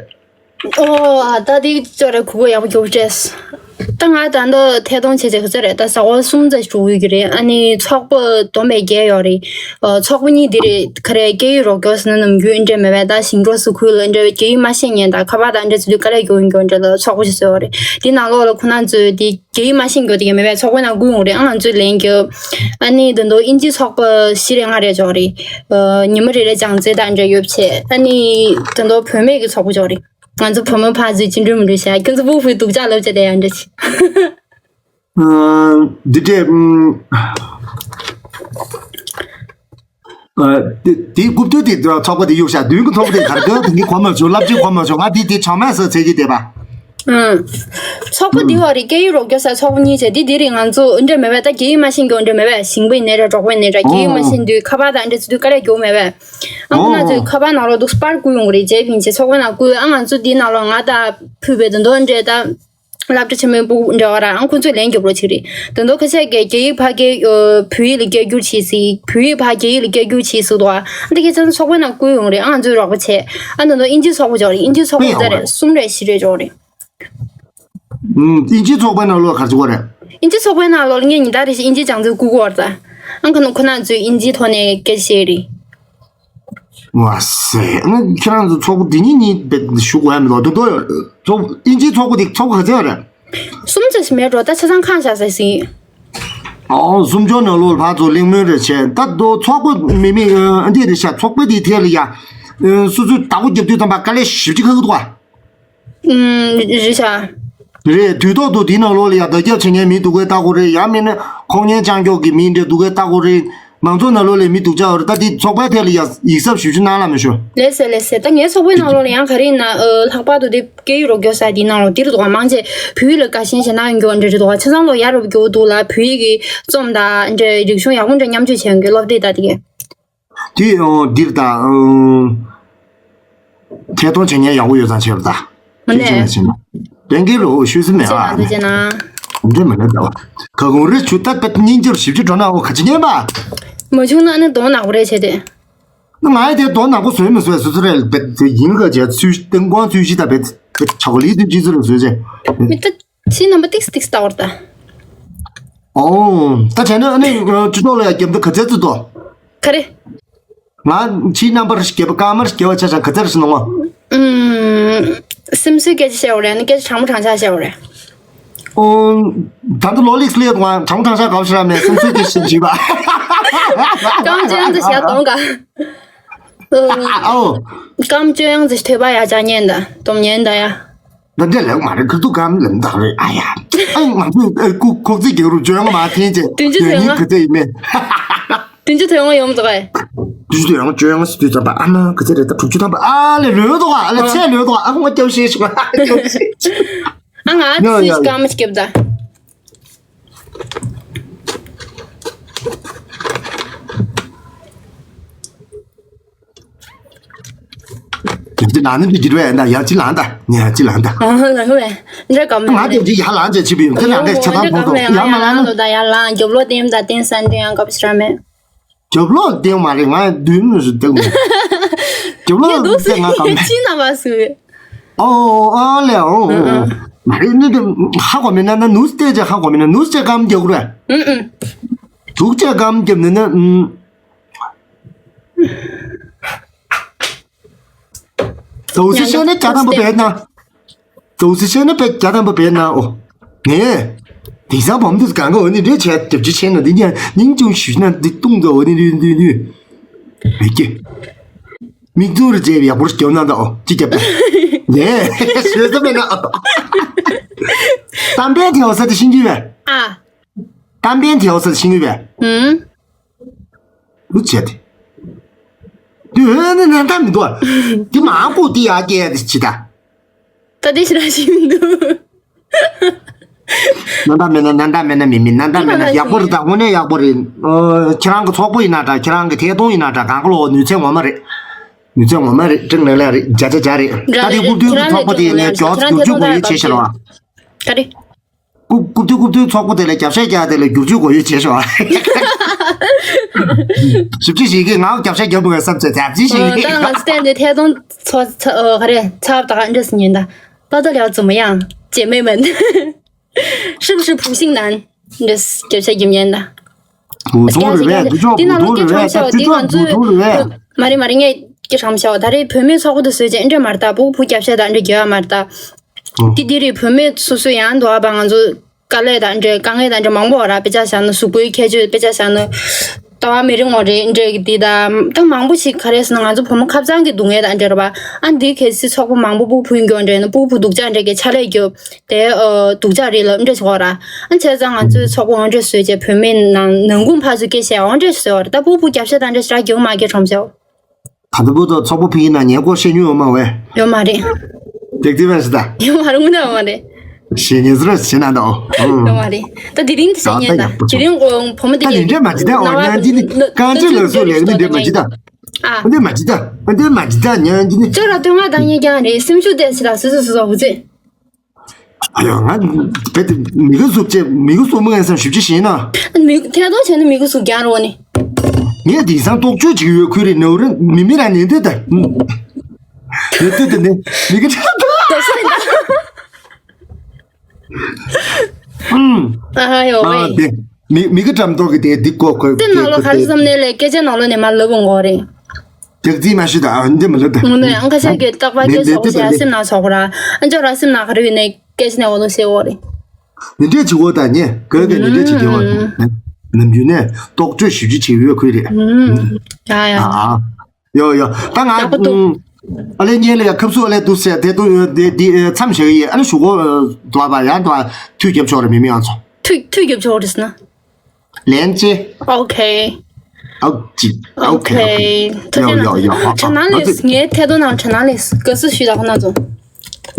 ཨོ་ཨ་ད་དེ་ཅོ་རེ་གུ་གུ་ཡག་པོ་རྒྱོབ་ཅེས། ད་ང་ད་འདི་ཐད་གཏོང་བྱེད་ཅེས་ག་ཚོད་རེད། ད་ཟ་འོ་གསུམ་ཙམ་ཞིག་འགྲོ་གི་རེད། ཨ་ནི་ཚོགས་པ་བསྡོམས་པས་བརྒྱད་ཡོད་རེད། ཨ་ཚོགས་པ་གཉིས་འདི་རེད། ག་རེ་སྐད་ཡིག་རོགས་སྐྱོར་ཟེར་ན་ནམ་རྒྱུན་འདྲེ་མེད་པས་ད་ཞིང་འབྲོག་ས་ཁུལ་ལ་འདྲེ་སྐད་ཡིག་མ་ཤེས་མཁན་དང་ཁ་པར་དང་འདྲེ་ཚུལ་དུ་དཀའ་ལས་རྒྱོབ་རྒྱོབ་འདྲེ་ལ་ཚོགས་པ་ཞིག་བཟོས་ཡོད་རེད། དེ་ནང་ལོགས་ལ་ཁོ་ན་ཚོས་དེ་སྐད་ཡིག་མ་ཤེས་མཁན་དེ་ག་མེད་པས་ཚོགས་པའི་ནང་བསྐུལ་ཡོང་རེད། ཨ་ང་ཚོས་ལན་རྒྱོབ། ཨ་ནི་ད་དུང་དབྱིན་ཇིའི་ཚོགས་པ་བཞི་རེ་ལྔ་རེ་འཇོག་རེད། ཨ་ཉི་མ་རེ་རེ་སྦྱང་ཚན་དང་འདྲེ་ཡོད་བྱས། ཨ་ནི་ད་དུང་བུད་མེད་ཀྱི་ཚོགས་པ་འཇོག་རེད། ང་ཚོ་བུ་མོ་ཕར་ཚུར་ཅི་འགྲུལ་མི་འགྲུལ་བྱ། ཁྱོད་ཚོ་ཕྲུ་གུའི་སྡུག་ཅག་ལབ་བྱས་བསྡད་ཡ་འདྲ་ཅིག་འདི་འདྲས། དེ་རྐུབ་སྟོད་དེ་ཚོགས་པ་དེ་གཡུག་བཞག་མདུན་གྱི་ཚོགས་པ་དེ་ག་རེ་དོན་དེ་གོ་མ་བྱུང་། བསླབ་བྱ་གོ་མ་བྱུང་། ང་དེ་དེ་ཆང་མ་ཟ་ཚེ་གི་བསྡད་པ། ཚོགས་པ་འདི་བ་རེད། སྐད་ཡིག་རོགས་སྐྱོར་ས་ཚོགས་པ་གཉིས་བྱས་དེ་དེ་རེད། ང་ཚོ་འདྲ་མེད་པས་ད་སྐད་ཡིག་མ་ཤེས་མཁན་འདྲ་མེད་པས། ཞིང་པ་ཡིན་ནའི་རེད། འབྲོག་པ་ཡིན་ནའི་རེད། སྐད་ཡིག་མ་ཤེས་དུས་ཁ་པར་དང་འདྲ་ཚུལ་དུ་དཀའ་ལས་རྒྱོབ་མེད་པས། ཨ་ཁོ་ན་ཚོས་ཁ་པར་ནང་ལོགས་འདུག་པར་བསྐུལ་ཡོང་གི་རེད། རྗེས་ཕན་ཆེད་ཚོགས་པའི་ནང་བསྐུལ། ཨ་ང་ཚོ་འདི་ནང་ལོགས་ང་ད་ཕུད་པའི་དོན་དོན་འདྲ་ད། སློབ་གྲྭ་ཆེན་མོའི་སྤུ་གུ་འདྲ་བ་ར་ཨང་ཁོ་ཚོས་ལན་རྒྱབ་རོགས་བྱེད་རེད། དོན་དུ་ཁ་ཤས་ཀྱིས་རྒྱ་ཡིག་ཕར་སྐད་བོད་ཡིག་ལ་སྐད་སྒྱུར་བྱེད་སྲིད། བོད་ཡིག་ཕར་རྒྱ་ཡིག་ལ་སྐད་སྒྱུར་བྱེད་སྲིད་དོ། ཨ་འདི་གའི་ཚང་ཚོགས་པའི་ནང་བསྐུལ་ཡོང་རེད། ཨ་ང་ཚོས་རོགས་པ་བྱས། ཨ་ནང་དུ་དབྱིན་ཇིའི་ཚོགས་པ་འཇོག་རེད། དབྱིན་ཇིའི་ཚོགས་པ་ཡོད་རེད། གསུམ་རེད་བཞི་རེད་འཇོག་རེད། ཨུམ། དབྱིན་ཇིའི་ཚོགས་པའི་ནང་ལོགས་ག་རེ་བྱེད་དགོས་རེད། དབྱིན་ཇིའི་ཚོགས་པའི་ནང་ལོགས་ལ་ངས་ཉིན་ལྟར་རེ་བཞིན་དབྱིན་ཇིའི་སྦྱང་ཚུལ་བསྐུལ་གོ་རེད་ད། ཨ་ཁ་ནང་ཁོ་ན་ཚོས་དབྱིན་ཇིའི་ཐོག་ནས་སྐད་ཆ་བཤད་རེད། ཝ་སེ། ང་ཁྱེད་རང་ཚོ་ཚོགས་པ་འདི་གཉིས་གཉིས་བེད་ཞུ་དགོས་ཡ་མི་འདུག་དོ་དོ་ཚོགས་དབྱིན་ཇིའི་ཚོགས་པ་འདི་ཚོགས་པ་ག་ཚད་རེད། གསུམ་ཙམ་ཞིག་མེད་འགྲོ་ད་ཆ་ཚང་ཁང་བཞག་ས་ཟིན། ཨོ་གསུམ་ཆོག་ནང་ལོགས་ལ་ཕར་ཚུར་གླེང་མོལ་རེ་བྱས། ད་དོ་ཚོགས་པ་མི་མི་ཨ་འདི་རེད་ཤག་ཚོགས་པ་འདིའི་ཐད་ལ་ཡ་སོ་སོའི་བདག་པོ་རྒྱབ་དུས་ཙམ་པ་དཀའ་ལས་ཞེ་པོ་ཅིག་ཁག་གི་འདུག་ཨ། ཨུམ། རེད་ཤག་རེད། དུས་ཐོག་ཏུ་དེའི་ནང་ལོགས་ལ་ཡ་བརྡ་ཁྱབ་བྱེད་མཁན་མི་འདུག་གས་ལྟ་དགོས་རེད། ཡང་མིན་ན་ཁོག་ཉན་ཅང་ཀྱོག་གི་མི་འདྲ་འདུག་གས་ལྟ་དགོས་རེད། མང་ཚོགས་ནང་ལོགས་ལ་མི་སྡུག་ཅག་ཡོད་རེད། ད་དེ་ཚོགས་པའི་ཐད་ལ་ཡ་ཡིག་ཚབ་ཞིབ་ཞིབ་གནང་ལ་མི་ཤོ། ལགས་སེ་ལགས་སེ། ད་ངའི་ཚོགས་པའི་ནང་ལོགས་ལ་ཡང་ག་རེ་ཡིན་ན་ཨ་ལྷག་པར་དུ་དེ་སྐད་ཡིག་རོགས་སྐྱོར་ས་དེའི་ནང་ལོགས་དེ་རུ་འདུག་ག་མང་ཆེ་བོད་ཡིག་ལ་དགའ་ཞེན་ཞེ་དྲག་ཡོད་འདྲ་རེད་འདུག་ག་ཆ་ཚང་ལོགས་ཡ་རབས་རྒྱུ་འདུག་ལ། བོད་ཡིག་གི་རྩོམ་དང་འདྲ་རིག་གཞུང་ཡག་པོ་འདྲ་མཉམ་སྤྱོད་བྱས་ཡོང་གི་སློབ་དེབ་ད་དེ་གས། དེ་ཨོ་འདིར་ད་ཨོ། ཐད་གཏོང་བྱེད་མཁན་ཡག་པོ་ཡོད་ཙང་བྱས་པ་ད། ཨ་ནས། དེ་བྱས་ན་བྱས་ན། དོན་གྱི་རོ་ཤུལ་སི་མེད་ཨ། ཚེ་ལ་འདི་བྱས་ན། འདི་མི་ལེགས་ད་བ། ག་གུང་རི་ཆུ་ད་པད་སྙིང་རྗེར་ཞིབ་ཅིག་འགྲོ་ན་འོ་ག་ཅི་ཉན་པ། མ་བྱུང་ན་ནི་དོན་ནག་པོ་རེད་བྱས་ཏེ། ང་ཡི་དེ་དོན་ནག་པོ་བཟོས་མི་བཟོས་སོ་སོ་རེད་པད་དེ་ཡིན་ག་བྱས་ཚུལ་སྟེང་དགོང་ཚུལ་ཞིག་ད་པད་ཆོ་ག་ལི་དེ་ཅི་ཚུལ་བཟོས་བྱས། མི་ད། ཕྱིའི་རྣམ་པ་ཏིག་ཏིག་ལྟ་བར་ལྟ། ཨོ། ད་བྱས་ན་ཨ་ནི་སྤྱི་ཚོགས་ལ་ཡང་རྒྱབ་འདི་ག་ཚད་ཙི་ཏོ། ག་རེ། ང་ཕྱིའི་རྣམ་པར་རྒྱབ་པ་དཀར་དམར་རྒྱབ་པ་ཆ་ཆ་ག་ཚད་རེད་ཟེར་ན་ངོ་། ཨུམ། སེམས་གསོའི་སྐད་ཆ་བཤད་བ་རེད། ཨ་ནི་སྐད་ཆ་དྲང་མོ་དྲང་ཆ་བཤད་བ་རེད། ཨོ། ད་ལྟ་ལོ་ལིགས་ལས་དང་གྲང་གྲང་ཤ་གབ་ཤ་ར་མེད་སེམས་གསོ་དེ་བཞིན་བྱེད་པ། སྐམ་ཅན་དུ་བྱ་གཏོང་ག་ཨོ། སྐམ་ཅན་ཡང་ཟེར་ཐོས་པ་ཡ་ཅག་ཉན་ད་དོམ་ཉན་ད་ཡ། ད་འདྲ་ལེགས་མ་རེད། ཁུ་ཐུག་གམ་ལམ་དག་རེད། ཨ་ཡ། ཨ་ང་ཚོས་ཨ་ཁུ་ཁོག་ཚིག་རྒྱག་རུ་བཅོས་ང་མ་འཐེན་ཅེས་བདུན་ཅུ་དོན་ཡིན་དོན་ལྔ། ག་ཚོད་ཡིན་མེད། བདུན་ཅུ་དོན་ལྔ་ཡོང་མི་འདུག་གས། བདུན་ཅུ་དོན་ལྔ་བཅོས་ང་ཟེར་དུས་ཙམ་པ་ཨ་མ་ག་ཚོད་རེད། ད་དྲུག་ཅུ་ཐམ་པ་ཨ་ལས་ལོས་འདུག་ཨ་ལས་ཚད་ལོས་འདུག་ཨ་ཁུ་ང་སྐྱབས་ཤེས་ཤིག་ང་སྐྱབས་ཤེས་ཤིག་ཨ་ང་ཡ་ཡ་ཚིག་ཡ། སྐམ་སྐྱབས་ད། དེ་ལ་ནི་འདི་འགྱུར་བས་ད་ཡར་ཅི་ལང་ད་ངས་ཡར་ཅི་ལང་ད། ཨ་ལང་བས་འདྲ་གམ་ང་དེ་ཅི་ཡར་ལང་ཅེས་བྱེད་པའི་ཡོང་དེ་ལང་དེ་ཆ་ཚང་ཕོག་ཐོག་ཡར་མ་ལང་ན། ད་ཡར་ལང་རྒྱབ་ལོག་བསྟན་ད་བསྟན་ས་འདྲ་ཡང་སྐབས་སུ་ར་མེད། རྒྱབ་ལོག་བསྟན་མ་རེད། ང་མདུན་ནས་སུ་བསྟན་མེད། རྒྱབ་ལོག་ངས་འདུག་བསྟན་ང་གམ་མེད། ཅི་ན་བ་སུ། ཨོ་ཨོ་ཨ་ལས་ཨོ་ཨོ་ཨོ། མ་རེད་ནི་དེ་ཧ་གོ་མེད་ན་ན་ནུས་བལྟས་ཅེས་ཧ་གོ་མེད་ན་ནུས་བལྟས་གམ་རྒྱག་རེད། ཨུ་ཨུ། དུག་ཅེས་གམ་རྒྱབ་ནས་ན་ཨུམ། དོགས་སེ་བཤད་ན་བརྒྱ་ཐམ་པ་བེད་ན། དོགས་སེ་བཤད་ན་བེད་བརྒྱ་ཐམ་པ་བེད་ན་ཨོ། ངས། དེང་སང་བམ་དུས་གང་ག་འོ་ནི་འདྲེ་བྱས་རྒྱབ་ཅི་ཆེ་ན་འདི་ཉ་སྙིང་ཅུང་ཞུས་ན་འདི་ལྟུང་ད་འོ་ནི་འདུས་འདུས་འདུས། མི་སྐྱེ། མིག་ཏུ་རུ་བྱས་པའི་ཡག་པོ་རྒྱབ་ན་ད་ཨོ་ཅི་རྒྱབ་ད། ངས། ཞོད་ས་མེད་ན་ཨ། གཏམ་དཔེ་དེ་འོ་ས་དེ་ཤིང་རྒྱུ་བས། ཨ། གཏམ་དཔེ་དེ་འོ་ས་དེ་ཤིང་རྒྱུ་བས། ཨུམ། ལུ་བྱས་ཏེ། དུས་འོན་ནི་ནན་ཏན་མི་འདུག་དེ་མང་པོ་དེ་ཡག་སྐྱེ་ཡ་དེ་ཅི་ད། ད་དེ་ཞིག་ར་ཞིག་མི་འདུག་ནན་ཏན་མེད་ན་ནན་ཏན་མེད་ན་མི་མི་ནན་ཏན་མེད་ན་ཡག་པོ་རེད། ད་དངོས་གནས་ཡག་པོ་རེད། ཨོ། ཁྱེད་རང་གི་ཚོགས་པ་ཡིན་ན་འདྲ། ཁྱེད་རང་གི་ཐད་གཏོང་ཡིན་ན་འདྲ། གང་ག་ལོ་ནུས་ཚད་ངོ་མ་རེད། ནུས་ཚད་ངོ་མ་རེད། ཀྲིང་ལེ་ལེ་རེད། བརྒྱ་ཆ་བརྒྱ་རེད། ད་དེ་རྐུབ་སྟོན་གྱི་ཚོགས་པ་དེ་ཡིན་ན་མགྱོགས་ཚོ་བསྒྱུར་བཅོས་གོ་ཡོད་བྱེད་ཤེས་རོགས་ཨ། ག་རེ། རྐུབ་རྐུབ་སྟོན་རྐུབ་སྟོན་ཚོགས་པ་དེ་ལ་རྒྱབ་ཤ་རྒྱག་དེ་ལ་བསྒྱུར་བཅོས་གོ་ཡོད་བྱེད་ཤོག་ཞིབ་ཅི་ཞིག་གིས་ང་རྒྱབ་ཤ་རྒྱབ་དགོས་བསམ་ཚེ་རྒྱབ་ཅི་ཞིག་ཨོ། ད་ང་ཚོ་བསྟན་དེ་ཐད་གཏོང་ཚོ་ཚ་ཨོ་ག་རེ་ཚབ་ད་ག་འདྲས་ཉན་ད། པ་ཏོ་ལེའོ་ཙི་མོ་ཡང་ཅེ་མེ་མན། ཧྲིབ་ཧྲིབ་ཕུག་ཤིང་ནན་འདྲས་རྒྱབ་ཤ་རྒྱབ་ཉན་ད། ཨོ་ཚོང་རེ་བས་དུ་ཅོག་དེ་ནང་ལོ་སྐད་ཆ་བཤད་བ་དེ་ང་ཚོས་མ་རེད་མ་རེད་ངས་སྐད་ཆ་བཤད་བ་ད་རེས་བུད་མེད་ཚོགས་པ་དུ་བཟོས་ཅེ་འདྲས་མ་རེད་ད། ཕྲུ་གུ་བུ་རྒྱབ་ཤ་ད་འདྲས་རྒྱབ་ཡ་མ་རེད་ད། འདི་འདི་རེད། བུད་མེད་སོ་སོའི་ཡང་འདུག་ཨ་ཕ་ང་ཚོ་དཀའ་ལས་དང་འདྲ་དཀའ་ངལ་དང་འདྲ་མང་པོ་ཡོད་ར། དཔེ་ཆ་བཞག་ན་གཟུགས་པོའི་ཁྱད་ཆོས་དཔེ་ཆ་བཞག་ན་ལྟ་བ་མི་རིང་བ་རེད་འདྲ་གི་འདི་དང་ད་མང་པོ་ཞིག་ག་རེ་ཟེར་ན་ང་ཚོ་བུ་མོ་ཁ་རྩང་གི་སྡུག་བསྔལ་དང་འདྲ་ར་བ། ཨ་འདི་གལ་སྲིད་ཚོགས་པ་མང་པོ་ཕྲུ་གུ་ཕུན་འགྱོ་འདྲ་ན་ཕྲུ་གུ་སྡུག་ཅག་འདྲ་གི་ཕྱག་ལས་རྒྱོབ་དེ་སྡུག་ཅག་རེད་ལབ་འདྲ་ཞིག་ཡོད་ར། ཨ་བྱས་ཙང་ང་ཚོའི་ཚོགས་པ་འོ་འདྲ་བཟོས་བྱས་བུད་མེད་ནང་ནང་ཁུངས་ཕར་ཚུར་སྐད་བཤད་འོ་འདྲ་ཞིག་ཡོད་ར། ད་ཕྲུ་གུ་རྒྱབ་ཤ་དང་འདྲ་ཞིག་ར་རྒྱོབ་མ་རྒྱོབ་ཁྲོམ་ཤོག་ད་ལྟ་བུ་དང་ཚོགས་པ་ཕུད་ཡིན་ན་ཉེ་སྐོར་བཤད་མྱོང་ཡོད་མ་བས། ཡོད་མ་རེད། ཏེག་ཏེག་བས་ཟེར་ད། ཡོད་མ་རེད་དངོས་གནས་ཡོད་མ་རེད། ཞེས་ངེས་ཟེར་བྱེད་ན་འདོ། ཡོད་མ་རེད། ད་དེ་རིང་དེ་ཟེར་ཉན་ད་དེ་རིང་དགོང་བུ་མོ་དེ་ད་ནི་འདྲེ་མ་ཇི་ད་འོ་ཉན་འདི་ནི་རྐང་རྗེས་ལ་སུ་ལེགས་ནི་འདྲེ་མ་ཇི་ད། ཨ། འདྲེ་མ་ཇི་ད། འདྲེ་མ་ཇི་ད་ཉན་འདི་ནི། ཅོ་ར་སྟོད་ང་ད་ཉན་རྐྱང་རེད། སེམས་ཤུགས་ཏོག་ཙམ་ལ་སོ་སོ་སོ་སོ་བུ་ཚེ། ཨ་ཡོ་ང་བེད་དེ་མི་གུ་སུབ་ཅེ་མི་གུ་སུབ་མི་ངན་སམ་ཞིབ་ཅི་ཤེས་ན། མི་ཐད་གཏོང་བྱས་ན་མི་གུ་སུབ་རྒྱང་རོ་ནི། ངས་དེང་སང་རྟོག་དཔྱོད་ཅིག་ཡོད་ཁུལ་རེད་ནོ་རེ་མི་མི་ར་ནི་འདི་ད། ནི་འདི་ད་ནི་མི་གི་ཐད་གཏོང་། ཨ་ཡོ་ཨ་ཝེ། དེ་མི་མི་གི་འགྲམ་ཐོག་གི་དེ་འདི་ཀོ་ཁོ་དེ་ནང་ལོ་ག་རེ་བསམ་ནས་ལས་སྐད་ཆ་ནང་ལོ་ནས་མ་ལབ་འོང་གོ་རེད། རྒྱག་རྩིས་མ་ཤི་ད་ཨ་འདི་མི་ལབ་ད། ངོ་ནས་ཨང་ཁ་ཤས་ཀྱི་རྟག་པར་སྐད་ཆ་འོ་ཟེར་ཡ་སེམས་ནང་ཚོགས་པ་ར། ཨ་ཅོ་ར་སེམས་ནང་ག་རེ་ཡོད་ནས་སྐད་ཆ་ནས་འོ་ལོ་ཟེར་འོ་རེད། ནི་འདྲས་ཅིག་འོ་ད་ཉེ་གོས་གོས་ནི་འདྲས་ཅིག་གི་འོ། ནམ་རྒྱུན་ནས་རྟོག་དཔྱོད་ཞིབ་ཅིག་བྱེད་ཡོད་ཁུལ་རེད། ཡ་ཡ། ཨ་ཡོ་ཡོ་ད་ང་ཡག་པོ་འདུག་ཨ་ལས་ཉེ་ལ་ཡ་ཁབ་སུ་ཨ་ལས་འདུག་ཟེར་དེ་འདུག་དེ་དེ་མཚམས་བཞག་ཡི་ཨ་ནི་ཞུ་གོ་དོ་བ་ཡ་དོ་མཐུད་རྒྱབ་ཆོག་རེད་མི་མི་ཨང་ཚོ། མཐུད་མཐུད་རྒྱབ་ཆོག་རེད་ཟེར་ན། ལན་ཅེ། ཨོ་ཁེ། ཨོ་ཅི། ཨོ་ཁེ། ཨོ་ཁེ། ཐུགས་རྗེ་གནང་། ཡོ་ཡོ་ཡོ། དྲ་སྣང་ལས་ངའི་ཐད་གཏོང་ནང་དྲ་སྣང་ལས་དགའ་བསུ་ཞུས་དང་ཁོ་ན་ཚོ།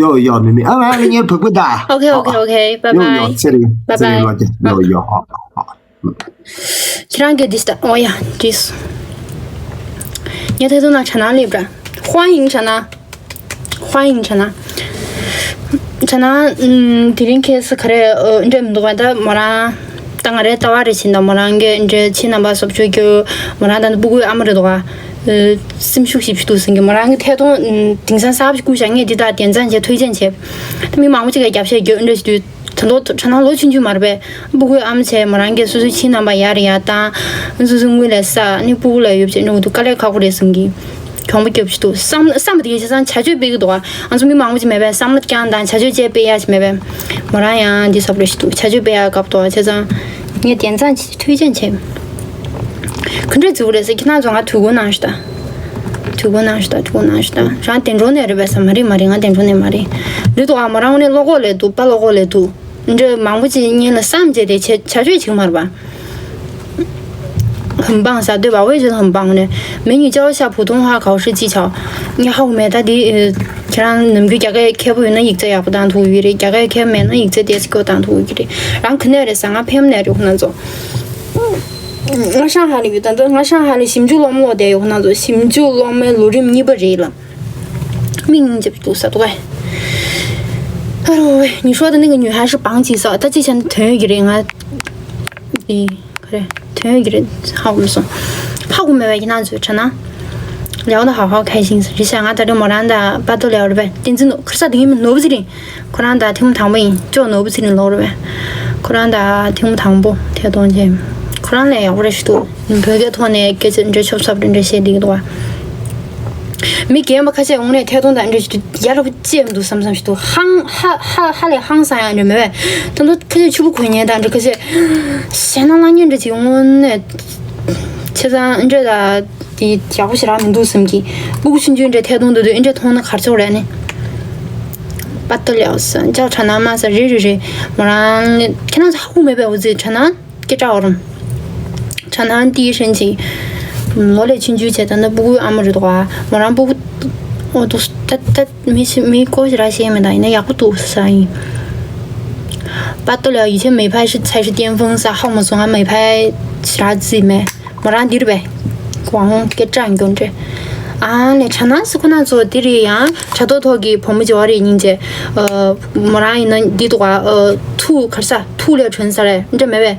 ཡོ་ཡོ་མི་མི་ཨ་ང་ངའི་བུ་གུ་ད། ཨོ་ཁེ་ཨོ་ཁེ་ཨོ་ཁེ། བའི་ཡོ་ཡོ་བའི། ཚེ་རིང་ཚེ་རིང་ལོ་ཅེ། ཡོ་ཡོ། ཁྱེད་རང་གིས་འདི་ལྟ། ཨོ་ཡ་འདྲིས། ངའི་ཐད་གཏོང་ནང་དྲ་སྣང་སླེབས་ར།欢迎དྲ་སྣང་།欢迎དྲ་སྣང་། དྲ་སྣང་། ཨུམ། དེ་རིང་ཁྱེད་ཚོ་ག་རེ་ཨོ་འདྲེ་མི་འདུག་ག་ད་མོ་རང་། ད་ང་རའི་ལྟ་བ་རེ་བྱིན་ད་མོ་རང་གི་འདྲེ་ཕྱི་ནང་པ་སོབ་ཆོས་རྒྱུ། མོ་རང་ད་ནི་སྤུ་གུའི་ཨ་མ་རེད་འདུག་ག་ཨོ། སེམས་ཤུགས་ཞིབ་ཞིབ་འདུག་ཟིན་གི་མོ་རང་གི་ཐད་གཏོང་། དེང་སང་གསར་པ་ཞིག་བསྐུར་བཞག་ངས་འདི་དག་དེ་མཚམས་བྱས་ཐུགས་རྗེ་ཆེ། ད་མི་མང་པོ་ཅིག་གིས་རྒྱབ་བཤད་རྒྱུ་འདྲ་ཞིག་འདུག་ད་དུང་དྲ་སྣང་ལོ་ཆུང་ཆུང་མ་རེད་པས། སྤུ་གུའི་ཨ་མ་བྱས་མོ་རང་གིས་སོ་སོའི་ཁྱིམ་ནང་པ་ཡར་ཡར་བཏང་། སོ་སོའི་དངུལ་ལས་བསགས་ནི་སྤུ་གུ་ལ་ཡོད་བྱས་འགྲོ་གི་འདུག་དཀའ་ལས་ཁག་པོ་རེད་བསམ་གི་གྱོང་པོ་རྒྱབ་ཀྱི་འདུག་བསམ་བསམ་པ་དེ་གའི་བྱས་ཙང་བྱ་སྤྱོད་སྤེལ་གི་འདུག་ཨ་ང་ཚོ་མི་མང་པོ་ཅིག་མེད་པས་བསམ་བློ་རྐྱང་དང་བྱ་སྤྱོད་བཅས་སྤེལ་ཡ་ཞིག་མེད་པས། མོ་རང་ཡང་འདི་ཟབ་རེ་ཞིག་འདུག་བྱ་སྤྱོད་སྤེལ་ཡག་སྐབས་ཐོག་བྱས་ཙང་། ངས་དན་ཚང་ཅིག་ཐུགས་རྗེ་ཆེ། ག་འདྲ་བྱེད་དགོས་རེད་ཟེར། ཁྱེད་རང་ཚོ་ང་དུས་འཁོར་གནང་ཞིག་ད། དུས་འཁོར་གནང་ཞིག་ད། དུས་འཁོར་གནང་ཞིག་ད། རང་གདན་དྲོངས་ནས་རེད་པས་ས། མ་རེད་མ་རེད། ང་གདན་དྲོངས་ནས་མ་རེད། འདི་འདུག་ཨ། མོ་རང་ངོ་ནས་བློ་ཁོག་ལས་འདུག་པ། བློ་ཁོག་ལས་འདུག་འདྲ་མང་པོ་ཅིག་སྙིང་ལ་བསམ་བྱས་ཏེ་བྱ་བྱ་སྤྱོད་བྱེད་ཀྱི་མ་རེད་པ།很棒ཟེར་འདོད་པ། 我也觉得很棒ནས། 美女教一下普通话考试技巧。 ངས་ཧ་གོ་མེད་ད་འདི། ཁྱེད་རང་ནམ་རྒྱུན་རྒྱ་སྐད་མཁས་པོ་ཡོད་ན་ཡིག་ཚད་ཡག་པོ་བཏང་ཐུབ་ཀྱི་རེད། རྒྱ་སྐད་མཁས་མེད་ན་ཡིག་ཚད་ཏོག་ཙམ་བཏང་ཐུབ་ཀྱི་རེད། རང་ག་ནས་རེད་ཟེར། ང་ཕེམ་ནས་རེད། ཁོ་རང་ཚོ། ང་ཧྲང་ཧའེ་ལ་ཡོད། ད་ལྟ་ང་ཧྲང་ཧའེ་ལ་ཞིབ་འཇུག་སློབ་མ་སློབ་བསྡད་ཡོད། ཁོ་རང་ཚོ་ཞིབ་འཇུག་སློབ་མའི་ལོ་རིམ་གཉིས་པ་རེད་ལ། མིག་གཉིས་འཇབ་འདུག་ས་འདུག་གས། ཨ་རོ་ཝེ། 你说的那个女孩是绑几岁？ད་ཅི་བྱས་ན་དོན་ཡོད་ཀྱི་རེད། ང་འདི་ག་རེ་དོན་ཡོད་ཀྱི་རེད། ཧ་གོ་མ་སོང་། ཧ་གོ་མེད་པའི་ཁྱེད་རང་ཚོའི་དྲ་ན། 聊得好好开心 རེད་ཤག་ང་ད་རེས་མོ་རང་དང་པ་ཏོ་ལེའོ་རེད་པས། བསྟན་འཛིན་ནོ་ཁར་ས་དེ་ཡིན་མིན་ནོར་བུ་ཚེ་རིང་། ཁོ་རང་དང་ཐེངས་མ་དང་པོ་ཡིན། ཅོ་ནོར་བུ་ཚེ་རིང་ལོག་རེད་པས། ཁོ་རང་དང་ཐེངས་མ་དང་པོ་ཐད་གཏོང་བྱས། ཁོ་རང་ལས་ཡག་པོ་རེད་ཞུ་འདུག་བོད་སྐད་ཐོག་ནས་སྐད་ཆ་འདྲ་ཆོབ་ཚབ་འདྲ་བཤད་བསྡད་ཀྱི་འདུག་བ། མི་རྒན་པ་ཁ་ཤས་དངོས་གནས་ཐད་གཏོང་དང་འདྲ་ཞིག་ཏུ་ཡ་རབས་ཅེས་མི་འདུག་བསམ་བསམ་ཞིག་འདུག་ཧང་ཧ་ཧ་ཧ་ལས་ཧང་སང་ཡང་འདྲ་མེད་པས། ད་དུང་ཁ་ཤས་ཕྱུ་པ་གོན་མཁན་དང་འདྲ། ཁ་ཤས་ཞེད་སྣང་ལངས་མཁན་འདྲ་ཅིག་དངོས་གནས་ཆེ་ཚང་འདྲ་ད་དེ་ཡག་པོ་ཞེ་དྲག་མི་འདུག་བསམ་གི། སྤུ་གུ་ཆུང་ཆུང་འདྲ་ཐད་གཏོང་དུ་དུས་འདྲ་མཐོང་ན་གར་ཆོག་རེད་ནི། པ་ཏི་ལེའོ་ས་ཅག་ཁྲ་ན་མ་ས་རེད་རེད་རེད། མོ་རང་ཁྱེད་རང་ཚོ་ཧ་གོ་མེད་པས། འོ་ཙི་ཁྲ་ན། སྐད་གྲགས་འོ་རམ། ཁྲ་ནང་ཏི་ཧྲན་ཅིག་ལོ་ལས་ཆུང་ཆུང་བྱས། ད་ནི་སྤུ་གུའི་ཨ་མ་རེད་དོ། མོ་རང་སྤུ་གུ། འོ་དུ་ད་ད་མི་ཤི་མི་ཀོ་ཞེ་དྲག་ཤེས་མེད། ད་ཡིན་ན་ཡག་པོ་འདུག་ས་ཡིན། 巴豆了，以前美拍是才是巅峰噻，号码从俺美拍是啥子没？མོ་རང་འདིར་བས། ཀོང་སྐད་གྲགས་འགྱོ་འདྲེ། ཨ་ནི་ཁྲ་ནང་སི་ཁོ་ན་ཚོ་འདི་རེད། ཡང་དྲ་ཐོག་ཐོག་གི་བུ་མོ་བྱ་བ་རེད་སྙིང་རྗེ། མོ་རང་ཡིན་ན་འདི་འདུག་ག་ཐུག་གར་ས་ཐུག་ལས་གྲོན་ས་རེད་འདྲ་མེད་བས།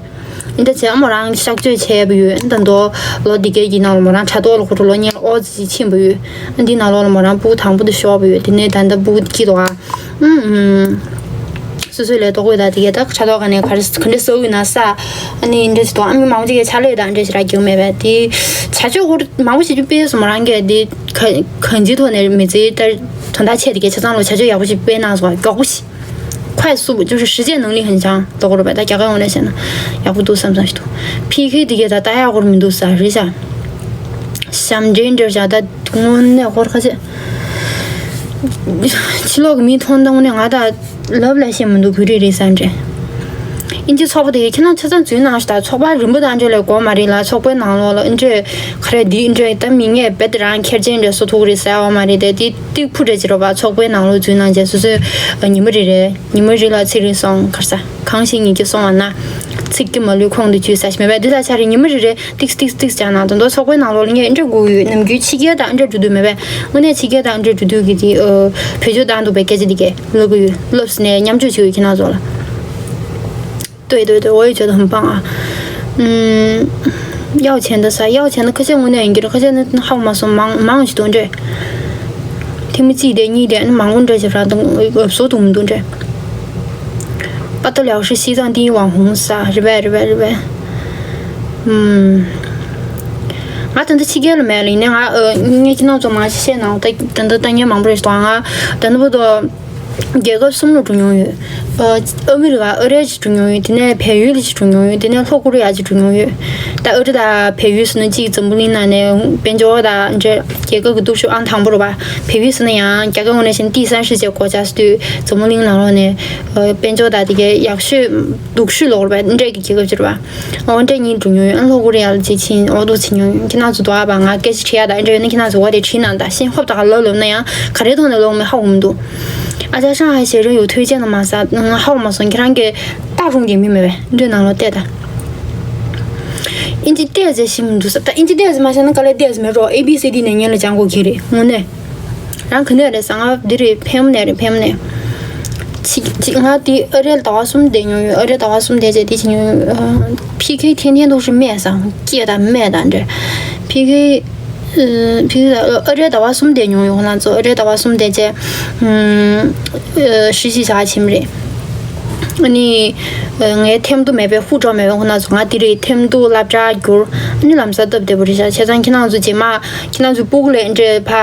འདི་འདྲ་བྱས་མོ་རང་གཤག་བཅོས་བྱས་པ་ཡོད། ད་དུང་ལོ་འདི་གའི་ཡིན་ན་མོ་རང་དྲ་ཐོག་ལ་ཁོ་ཚོ་ལོ་ཉེར་ཨོ་ཙི་ཕྱིན་པ་ཡོད། འདི་ནང་ལོགས་ལ་མོ་རང་སྤུ་གུ་དང་པོ་དེ་ཤོར་བ་ཡོད། དེ་ནས་ད་ལྟ་སྤུ་གུ་སྐྱིད་འདུག་ཨ། ཨུམ་ཨུམ། སོ་སོའི་ལས་ལྡོག་དགོས། ད་དེ་གའི་ད་དྲ་ཐོག་ག་ནས་ག་རེ་ག་འདྲ་ཟ་དགོས་ན་ཟ། ཨ་ནི་འདྲ་ཞིག་འདུག་ཨ་མི་མང་པོ་ཅིག་གིས་ཕྱག་ལས་དང་འདྲ་ཞིག་རག་རྒྱུ་མེད་པས། དེ་བྱ་སྤྱོད་ཧོར་མང་པོ་ཞིག་སྤེལ་སོང་། མོ་རང་གིས་དེ་ག་གང་ཅིའི་ཐོག་ནས་མི་ཚེའི་ད་དོན་དག་ཆེད་དེ་གའི་ཆ་ཚང་ལ་བྱ་སྤྱོད་ཡག་པོ་ཞིག་སྤེལ་གནང་སོང་། མགྱོགས་པོ་ཞིག 快速 就是实践能力很强 དོ་གོ་རུ་བས། ད་རྒྱ་གར་འོང་ནས་བཤད་ན་ཡག་པོ་འདུག་བསམ་བསམ་ཞིག་འདུག་ཕི་ཁེ་དེ་གས་ད་ལྟ་ཡག་པོ་མི་འདུག་ས་རེད་ཤག་ཞབས་འདྲེན་འདྲེར་བཞག་ད་དངོས་གནས་ཧོར་ཁ་ཆེ། ཕྱི་ལོགས་ཀྱི་མི་མཐོང་དང་ནས་ང་ད་ལབ་ལ་ཤེས་མི་འདུག་བོད་རིགས་རེད་བསམ་འདྲེ། ཨིན་ཇི་ཚོགས་པ་དེ་གས་ཁྱེད་རང་ཆ་ཚང་འཛུལ་གནང་ཞིག་ད་ཚོགས་པ་རིམ་པ་དང་འདྲ་ལས་དགོས་མ་རེད་ལ། ཚོགས་པའི་ནང་ལོགས་ལ་ཨིན་ཇི་ག་རེ་འདི་ཨིན་ཇི་ད་མི་ངས་རྦད་དེ་རང་ཁེར་ཆེན་འདྲ་བཟོ་ཐུབ་ཀྱི་རེད་ཟེར་བ་མ་རེད་དེ། དེ་ཏིག་ཕུ་འདྲ་ཅིག་རོ་བ། ཚོགས་པའི་ནང་ལོགས་འཛུལ་གནང་བྱས་སོ་སོའི་ཉི་མ་རེ་རེ། ཉི་མ་རེ་ལ་ཚིག་རེ་གསུང་གར་ས། གང་ཞིག་ཉིད་ཀྱིས་གསུང་བ་ན། ཚིག་གི་མ་ལུས་ཁོང་དུ་ཆུད་ས་ཞིག་མེད་པས། འདི་ལ་ཆ་རེ་ཉི་མ་རེ་རེ་ཏིག་ཏིག་ཏིག་ཅང་ན་དོན་དུ་ཚོགས་པའི་ནང་ལོགས་ལ་ངས་འདྲ་དགོས་ཡོད། ནམ་རྒྱུན་ཕྱི་རྒྱལ་དང་འདྲ་འགྲོ་འདོད་མེད་པས། དངོས་གནས་ཕྱི་རྒྱལ་དང་འདྲ་འགྲོ་འདོད་ཀྱི་དེ་བེད་སྤྱོད་བཏང་འདུག་པའི་སྐད་ཆ་འདི་གས་ལབ་གི་ཡོད། ལབ་ཟིན་ནས་མཉམ་སྤྱོད་བྱེད་ཡོད་ཁྱེད་རང་ཚོ་ལ། 对对对，我也觉得很棒啊。嗯，要钱的啥，要钱的 ཁ་ཤས་དངོས་གནས་ཡིན་གྱི་རེད། ཁ་ཤས་ནི་ཧ་གོ་མ་སོང་། མང་མང་ཞིག་འདུག་འདྲེ། ཐེངས་མ་གཅིག་དེ་གཉིས་དེ་ནི་མང་པོ་འདྲ་ཞིག་རང་དང་བཟོ་འདུག་མི་འདུག་འདྲེ། པ་ཏོ་ལེའོ་ཧྲི་ཤི་ཙང་ཏི་ཝང་ཧུང་ས་རེད་པས། རེད་པས། རེད་པས། ཨུམ། ང་ད་ལྟ་ཕྱི་རྒྱལ་ལ་མེད་ལ། ཡིན་ནའི་ང་ངས་ཁྱེད་རང་ཚོ་མང་ཆེ་བཤད་ན་ད་ད་ལྟ་ལྟ་མཁན་མང་པོ་རེད་ཤག་ང་ད་ནི་བུ་དོ། རྒྱལ་ཁབ་གསུམ་ལ་འགྲོ་མྱོང་ཡོད། ཨ་ཨ་མི་རི་ཀ་ཨ་རི་ཅིག་འགྲོ་མྱོང་ཡོད། དེ་ནས་བལ་ཡུལ་ལ་ཅིག་འགྲོ་མྱོང་ཡོད། དེ་ནས་ལྷོ་ཀོ་རི་ཡ་ཅིག་འགྲོ་མྱོང་ཡོད། ད་ཨ་རི་དང་བལ་ཡུལ་ཟེར་ན་གཅིག་འཛམ་བུ་གླིང་ནང་ནས་དཔལ་འབྱོར་དང་འདྲ་རྒྱལ་ཁབ་ཀྱི་སྟོབས་ཤུགས་ཨང་དང་པོ་རེད་པ། བལ་ཡུལ་ཟེར་ན་ཡང་རྒྱ་སྐད་ངོས་ནས་བཤད་ན་第三世界国家ཟེར་དུས་འཛམ་བུ་གླིང་ནང་ལོགས་ནས་ཨ་དཔལ་འབྱོར་དང་དེ་གའི་ཡག་ཤོས་སྡུག་ཤོས་ལོག་རེད་པ། འདྲ་གི་རྒྱལ་ཁབ་ཅིག་རེད་པ། འོ་འདྲ་གཉིས་འགྲོ་མྱོང་ཡོད། ཨ་ལྷོ་ཀོ་རི་ཡ་ལ་ཅིག་ཕྱིན། འོ་འདུག་ཕྱིན་མྱོང་ཡོད། ཁྱེད་རང་ཚོ་དོ་ཨ་བ་ང་སྐད་ཆ་དྲི་ཡ་དང་འདྲ་ཡོད་ན་ཁྱེད་རང་ཚོ་འོ་དེ་དྲིས་གནང་དང་། ཤེས་ཧོབ་ད་ག་ལབ་ལབ་ན་ཡང་ག་རེའི་ཐོག་ནས་ལབ་མེད་ཧ་གོ་མི་འདུག 啊，在上海写真有推荐的吗？ས་ང་ཧ་གོ་མ་སོང་། ཁྱེད་རང་གིས་ལྟ་རུང་གི་མི་མེད་པས། འདྲ་ནང་ལོགས་བལྟས་དང་། ཨིན་ཇི་བལྟས་ཟེར་ཤེས་མི་འདུག་ས། ད་ཨིན་ཇི་བལྟས་ཟེར་མ་ཤེས་ན་དཀའ་ལས་བལྟས་ཟེར་མེད་རོགས། ཨེ་བི་སི་ཌི་ནས་ཉན་ལ་སྦྱང་དགོས་ཀྱི་རེད་དངོས་གནས། རང་ག་ནས་རེད་ཟེར། ང་འདི་རེད། ཕེམ་ནས་རེད། ཕེམ་ནས། ཅིག་ཅིག་ང་དེ་ཨ་རིར་ཟླ་བ་གསུམ་བསྡད་མྱོང་ཡོད། ཨ་རིར་ཟླ་བ་གསུམ་བསྡད་རྗེས་དེ་བྱེད་མྱོང་ཡོད། ཨ་ཕི་ཁེ་ཐེན་ཐེན་ཐུག་ཤི་སྨད་སང་སྐྱེས་དང་སྨད་དང་འདྲ། ཕི་ཁེ་ཨ་ཕི་ཁེ་ཨ་རིར་ཟླ་བ་གསུམ་བསྡད་མྱོང་ཡོད། ཁོ་རང་ཚོ་ཨ་རིར་ཟླ་བ་གསུམ་བསྡད་རྗེས་ཨ་ཧྲི་ཤི་བྱ་བ་ཕྱིན་པ་རེད། ཨ་ནི་ངའི་ཐེམ་ཐོ་མེད་པའི་ཧུ་ཀྲོག་མེད་པའི་ཁོ་ན་ཚོ་ང་དེ་རེད། ཐེམ་ཐོ་སློབ་གྲྭ་བསྒྱུར། ཨ་ནི་ལམ་སང་སྟབས་བདེ་པོ་རེད་ཤག་བྱས་ཙང་ཁྱེད་རང་ཚོ་རྗེས་མ་ཁྱེད་རང་ཚོའི་སྤུ་གུ་ལ་འདྲ་ཕ་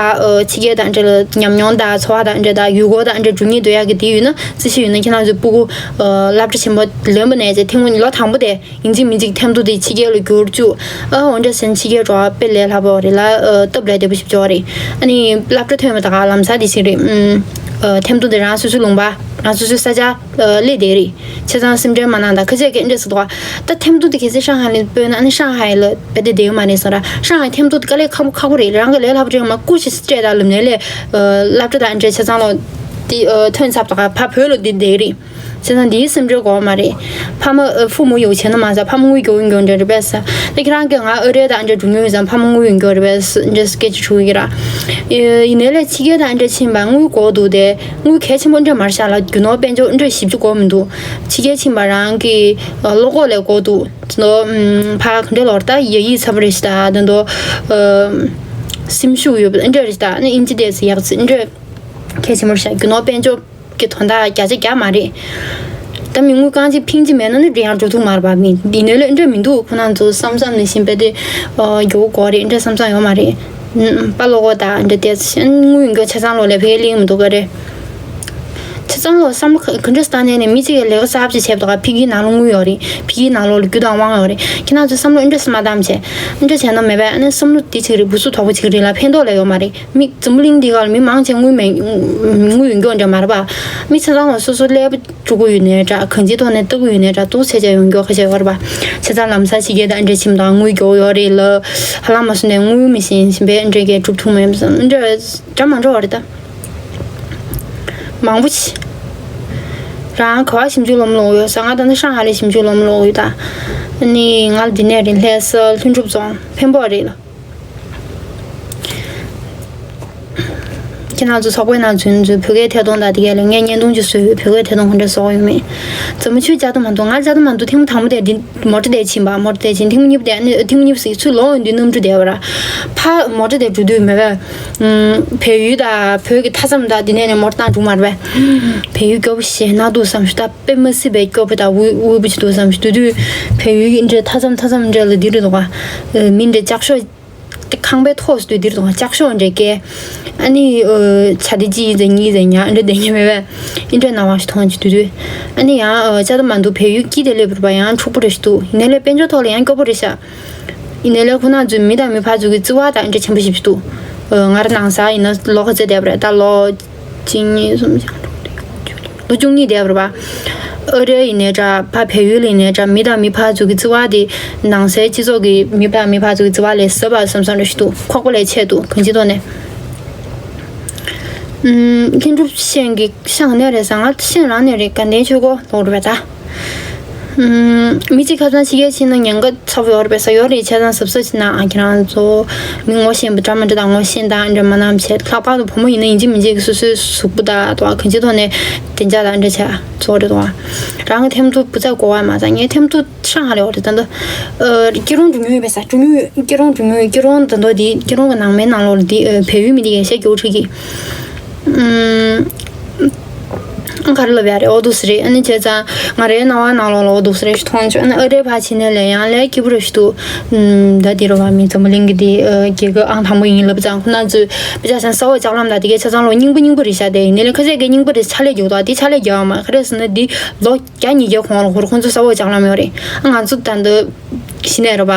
ཕྱི་རྒྱལ་དང་འདྲ་ལ་ཉམས་མྱོང་དང་འཚོ་བ་དང་འདྲ་དང་ཡུལ་སྐོར་དང་འདྲ་འགྲོ་སྙིང་འདོད་ཡག་གི་དེ་ཡོད་ན། རྩིས་ཞིབ་ཡོད་ན་ཁྱེད་རང་ཚོའི་སྤུ་གུ་སློབ་གྲྭ་ཆེན་པོ་ལོན་པ་ནས་བྱས་ཐེངས་ལོ་དང་པོ་དེ་ཡིན་གཅིག་མིན་གཅིག་ཐེམ་ཐོ་དེ་ཕྱི་རྒྱལ་ལ་བསྒྱུར་བཅུག་ཨ་འོ་འདྲ་ཟེར་ན་ཕྱི་རྒྱལ་འགྲོ་བ་དཔེ་ལས་སླ་པོ་རེད་ལ། སྟབས་ལས་བདེ་པོ་ཞིག་འཇོག་རེད། ཨ་ནི་སློབ་གྲྭ་ཐོན་པ་ད་ག་ལམ་སང་དེ་ཞིག་རེད། ཨུམ། ཐེམ་ཐོ་དེ་རང་སོ་སོའི་ལུང་པ་རང་སོ་སོའི་ས་ཆ་སླེབས་བསྡད་རེད། བྱས་ཙང་སེམས་ཁྲལ་མ་གནང་དང་། ཁ་ཤས་ཀྱིས་འདྲ་ཟེར་འདུག་ད་ཐེམ་ཐོ་དེ་གལ་སྲིད་ཧྲང་ཧའེ་ལ་སྤོས་ན་ཨ་ནི་ཧྲང་ཧའེ་ལ་དཔེ་དེ་བསྡད་ཀྱི་མ་རེད་ཟེར་ར། ཧྲང་ཧའེ་ཐེམ་ཐོ་དེ་དཀའ་ལས་ཁག་པོ་ཁག་པོ་རེད། རང་གི་ལས་སླ་པོ་ཅིག་མ་སྐུ་ཞིག་སྤྲད་དང་ལབ་ནས་ལས་སློབ་གྲྭ་དང་འདྲ་བྱས་ཙང་ལོ་དེ་ཐོན་ཚར་ད་ག་ཕ་བོད་ལ་དེ་བསྡད་རེད། བྱས་ཙང་འདིའི་སེམས་ཁྲལ་དགོས་མ་རེད། ཕ་མ་ཨ་ཕུ་མུ་ཡོ་བྱས་ན་མ་ཟ་ཕ་མ་དངུལ་རྒྱོབ་རྒྱོབ་འདྲ་རེད་པས་ཟ། ད་ཁྱེད་རང་གིས་ང་ཨ་རི་དང་འདྲ་འགྲོ་མྱོང་ཡོད་ཙང་ཕ་མ་དངུལ་ཡོང་རྒྱུ་རེད་པས་འདྲ་སྐད་ཆ་དྲིས་ཀྱི་ར། ཡིན་ནའི་ལས་ཕྱི་རྒྱལ་དང་འདྲ་ཕྱིན་པ་དངུལ་དགོས་འདུག་དེ་དངུལ་གལ་ཆེན་པོ་འདྲ་མ་རེད་ཤག་ལ་རྒྱུ་ནོར་དཔལ་འབྱོར་འདྲ་ཞིབ་ཅིག་དགོས་མི་འདུག་ཕྱི་རྒྱལ་ཕྱིན་པ་རང་གི་བློ་ཁོག་ལས་དགོས་འདུག་དེ་ཚོ་ཕ་ག་འདྲ་ལོར་ད་ཡ་ཡིག་ཚ་པོ་རེད་ཤག་ད་དེ་ཚོ་སེམས་ཤུགས་ཡོད་པ་འདྲ་རེད་ཤག་ད་ནི་ཨིན་ཇི་དེ་ཚོ་ཡག་ཚིག་འདྲ་གལ་ཆེན་པོ་རེད་ཤག་རྒྱུ་ནོར་དཔལ་འབྱོར། གི་དོན་དག་བརྒྱ་ཆ་བརྒྱ་མ་རེད། ད་མི་དངུལ་རྐང་གཅིག་ཕིང་གཅིག་མེད་ན་ནི་འགྲིག་ཡང་འགྲོ་ཐུབ་མ་རེད་པ། མི་འདི་ནོས་ལས་འདྲ་མི་འདུག་ཁོ་རང་ཚོ་བསམ་བསམ་ནས་བཞིན་པས་དེ་མགྱོགས་པོ་དགོས་རེད་འདྲ་བསམ་བསམ་ཡོད་མ་རེད། པ་ལོ་གོ་ད་འདྲ་བལྟས་ཤན་དངུལ་ཡོད་མཁན་ཆ་ཚང་ལོ་ལས་ཕེ་ལིང་མི་འདུག་ག་རེད། ཆ་ཚང་ལོ་བསམ་བློ་ག་འདྲ་བཏང་ནས་ནས་མི་གཅིག་གིས་ལས་ཀ་གསར་པ་ཅིག་བྱས་པ་དང་ཕི་གིའི་ནང་ལོ་དངུལ་ཡོད་རེད། ཕི་གིའི་ནང་ལོ་ལ་རྒྱུ་དང་དབང་ཡོད་རེད། ཁྱེད་རང་ཚོ་བསམ་བློ་འདྲ་སེ་མ་བཏང་བྱས་འདྲ་བྱས་ན་མེད་པས་ཨ་ནི་བསམ་བློ་དེ་ཅིག་རེད། བུ་སུ་དོག་པོ་ཅིག་རེད་ལ་ཕན་ཐོགས་ལ་ཡོད་མ་རེད། མི་འཛམ་བུ་གླིང་འདི་ག་ལ་མི་མང་ཆེ་དངུལ་མེད། དངུལ་ཡོད་མགྱོགས་འདྲ་མ་རེད་པ། མི་ཆ་ཚང་ལ་སོ་སོ་ཀླད་པ་སྤྲུག་གི་ཡོད་ནའི་འདྲ། གང་ཅིའི་ཐོག་ནས་ལྟ་གི་ཡོད་ནའི་འདྲ། འདུག་ཆེ་ཆེ་ཡོང་མགྱོགས་ཁ་ཤས་ཡོད་རེད་པ། བྱས་ཙང་ལམ་སང་ཕྱི་རྒྱལ་དང་འདྲ་ཕྱིན་དང་དངུལ་མགྱོགས་ཡོད་རེད་ལ། ཧ་ལམ་མ་སོང་ནས་དངུལ་མི་ཤེས་ཤིང་པས་འདྲ་གས་གྲུབ་ཐུབ་མེད་བསམ་འདྲ་འདྲ་མ་འགྲོ་བ་རེད་ད། མང་པོ་ཆེ། རང་ག་བ་ཞིབ་འཇུག་སློབ་མ་ལོག་ཡོད་ས། ང་ད་ནི་ཧྲང་ཧའེ་ལ་ཞིབ་འཇུག་སློབ་མ་ལོག་ཡོད་ད། ནི་ང་ལ་འདི་ནས་རིན་ལྷ་ས་ལྷུན་གྲུབ་རྫོང་ཕན་པོ་རེད་ལ། ཁྱེད་རང་ཚོ་ཚོགས་པའི་ནང་འཛུལ་འཛུལ་བོད་སྐད་ཐད་གཏོང་དང་དེ་གས་ལ་ངས་བརྙན་ཐུང་ཅིག་བཟོས་ཡོད། བོད་སྐད་ཐད་གཏོང་ག་འདྲ་བཟོ་ཡོད་མེད། འཛམ་བུ་ཆུ་ཅག་ཏུ་མ་འདུག་ང་ཅག་ཏུ་མ་འདུག་ཐེངས་མ་དང་པོ་དེ་འདི་མོ་ཊ་དེ་ཕྱིན་པ། མོ་ཊ་དེ་ཕྱིན་ཐེངས་མ་གཉིས་པ་དེ་ཨ་ནི་ཐེངས་མ་གཉིས་པ་ཟིག་ཚུར་ལོག་ཡོང་དུས་གནམ་གྲུ་བསྡད་པ་ར། ཕ་མོ་ཊ་དེ་འགྲོ་དུས་མེད་པས། བལ་ཡུལ་དང་བོད་ཀྱི་མཐའ་མཚམས་དང་དེ་ནས་ནས་མོ་ཊ་བཏང་འགྲོ་མ་རེད་པས། བལ་ཡུལ་སྐྱོ་པོ་ཞེ་ན་འདུག་བསམ་ཞུ་ད་དཔེ་མི་སྲིད་པའི་སྐྱོ་པོ་དང་དབུལ་དབུལ་པོ་ཅིག་འདུག་བསམ་ཞུ་དུས་དུས་བལ་ཡུལ་གྱི་འདྲ་མཐའ་མཚམས་མཐའ་མཚམས་འདྲ་ལ་འདི་རེད་འདུག་ག་མི་འདྲ་ལྕགས་ཤོག་དེ་ཁང་པའི་ཐོག་སུ་དུས་འདིར་དང་ལྕགས་ཤོག་འདྲེ་ཀའི། ཨ་ནི་ཆ་དེ་གཅིག་ཡིན་ཟེར་གཉིས་ཟེར་ཉག་འདྲ་བསྡད་མཁན་མེད་པས། ཨིན་འདྲ་ནང་བ་ཞིག་མཐོང་གི་དུས་དུས། ཨ་ནི་ཡང་ཅག་ཏུ་མ་འདུག་བལ་ཡུལ་སྐྱིད་དེ་ལས་བུར་བ་ཡང་འཁྲུག་པོ་རེ་ཞིག་འདུག་ཡིན་ནའི་ལས་དཔལ་འབྱོར་ཐོག་ལ་ཡང་སྐྱོ་པོ་རེ་ཤག་ཡིན་ནའི་ལས་ཁོ་ན་ཚོའི་མི་དང་མི་ཕར་ཚུར་གྱི་བརྩི་བ་དང་འདྲ་ཆེན་པོ་ཞིག་འདུག་ང་རང་ནང་ས་ཡིན་ན་ལོ་ག་ཚོད་བསྡད་པ་རེད་ད། ལོ་གཅིག་གཉིས་གསུམ་བཞི། ལོ་བཅུ་གཉིས་བསྡད་པ་རེད་པ། ཨ་རི་ཡིན་ནའི་འདྲ་ཕ་བལ་ཡུལ་ཡིན་ནའི་འདྲ་མི་དང་མི་ཕར་ཚུར་གྱི་བརྩི་བ་དེ་ནང་སའི་སྤྱི་ཚོགས་ཀྱི་མི་དང་མི་ཕར་ཚུར་གྱི་བརྩི་བ་ལས་ཟབ་པ་བསམ་བསམ་རེ་ཞིག་འདུག་ཁོག་པ་ལས་ཆེ་འདུག་གང་ཅིའི་ཐོག་ནས། ཨུམ། ལྷུན་གྲུབ་ཤན་གྱི་ཤང་ནས་རེད་ཟེར། ང་ཤན་རང་ནས་རེད། དགའ་ལྡན་ཆོས་འཁོར་ལོག་རེད་པས་ད། ཨུམ། མི་གཅིག་ཁ་སང་ཕྱི་རྒྱལ་ཕྱིན་ན་ཉེན་ཁ་ཚ་པོ་ཡོད་རེད་པས་ས། ཡོད་རེད། བྱས་ཙང་གཟབ་གཟབ་བྱེད་ན་ཨ་ཁྱེད་རང་ཚོ་མི་ངོ་ཤེས་པ་འདྲ་མི་འདྲ་དང་ངོ་ཤེས་དང་འདྲ་མ་གནང་བྱས། ལྷག་པར་དུ་བུ་མོ་ཡིན་ན་ཡིན་གཅིག་མིན་གཅིག་གི་སོ་སོའི་གཟུགས་པོ་དང་དོ་གང་ཅིའི་ཐོག་ནས་བདེ་འཇགས་དང་འདྲ་བྱས་ཚོགས་རེད་དོ། རང་གི་ཐེམ་ཐོ་བུ་ཚ་གོ་བ་མ་ཚང་ངའི་ཐེམ་ཐོ་ཧྲང་ཧ་ལས་འོ་རེད་ད་འདི། སྐྱིད་རོང་འགྲོ་མྱོང་ཡོད་པས་ས། འགྲོ་མྱོང་སྐྱིད་རོང་འགྲོ་མྱོང་སྐྱིད་རོང་ད་འདི་འདི་སྐྱིད་རོང་གི་ནང་མའི་ནང་ལོགས་ལ་འདི་བལ་ཡུལ་མི་འདི་ཡན་ཤས་སྐྱོ་ཁྲིད་ཀྱི། ཨང་ག་རེ་ལབ་ཡ་རེད། ཨོ་འདུག་སེ་རེད། ཨ་ནི་བྱས་ཙང་ང་རའི་སྣང་བ་ནང་ལོགས་ལ་ཨོ་འདུག་སེ་རེད་ཞིག་མཐོང་བྱུང་། ཨ་ནི་ཨ་རིའི་ཕར་ཕྱིན་ནས་ལས་ཡང་ལས་སྐྱིད་པོ་རེད་ཞིག་འདུག་ད་འདི་རུ་བ་མི་འཛམ་བུ་གླིང་གི་འདི་རྒྱལ་ཁབ་ཨང་དང་པོ་ཡིན་ལབ་ཙང་ཁོ་ན་ཚོས་དཔེ་ཆ་ཚང་ས་འོག་ལྕགས་ལམ་དང་དེ་གའི་ཆ་ཚང་ལོ་རྙིང་པ་རྙིང་པ་རེད་ཤག་དེ་ཡིན་ནའི་ལས་ཁ་ཤས་ཀྱིས་རྙིང་པ་རེད་ཆ་ལས་རྒྱག་དང་དེ་ཆ་ལས་རྒྱག་མ་ག་རེ་ཟེར་ན་འདི་ལོ་བརྒྱ་ཉིས་བརྒྱ་གོང་ལ་ཧོར་ཁོང་ཚོ་ས་འོག་ལྕགས་ལམ་ཡོད་རེད། ཨ་ང་ཚོ་ད་འདི་གཞི་ནས་རེད་པ།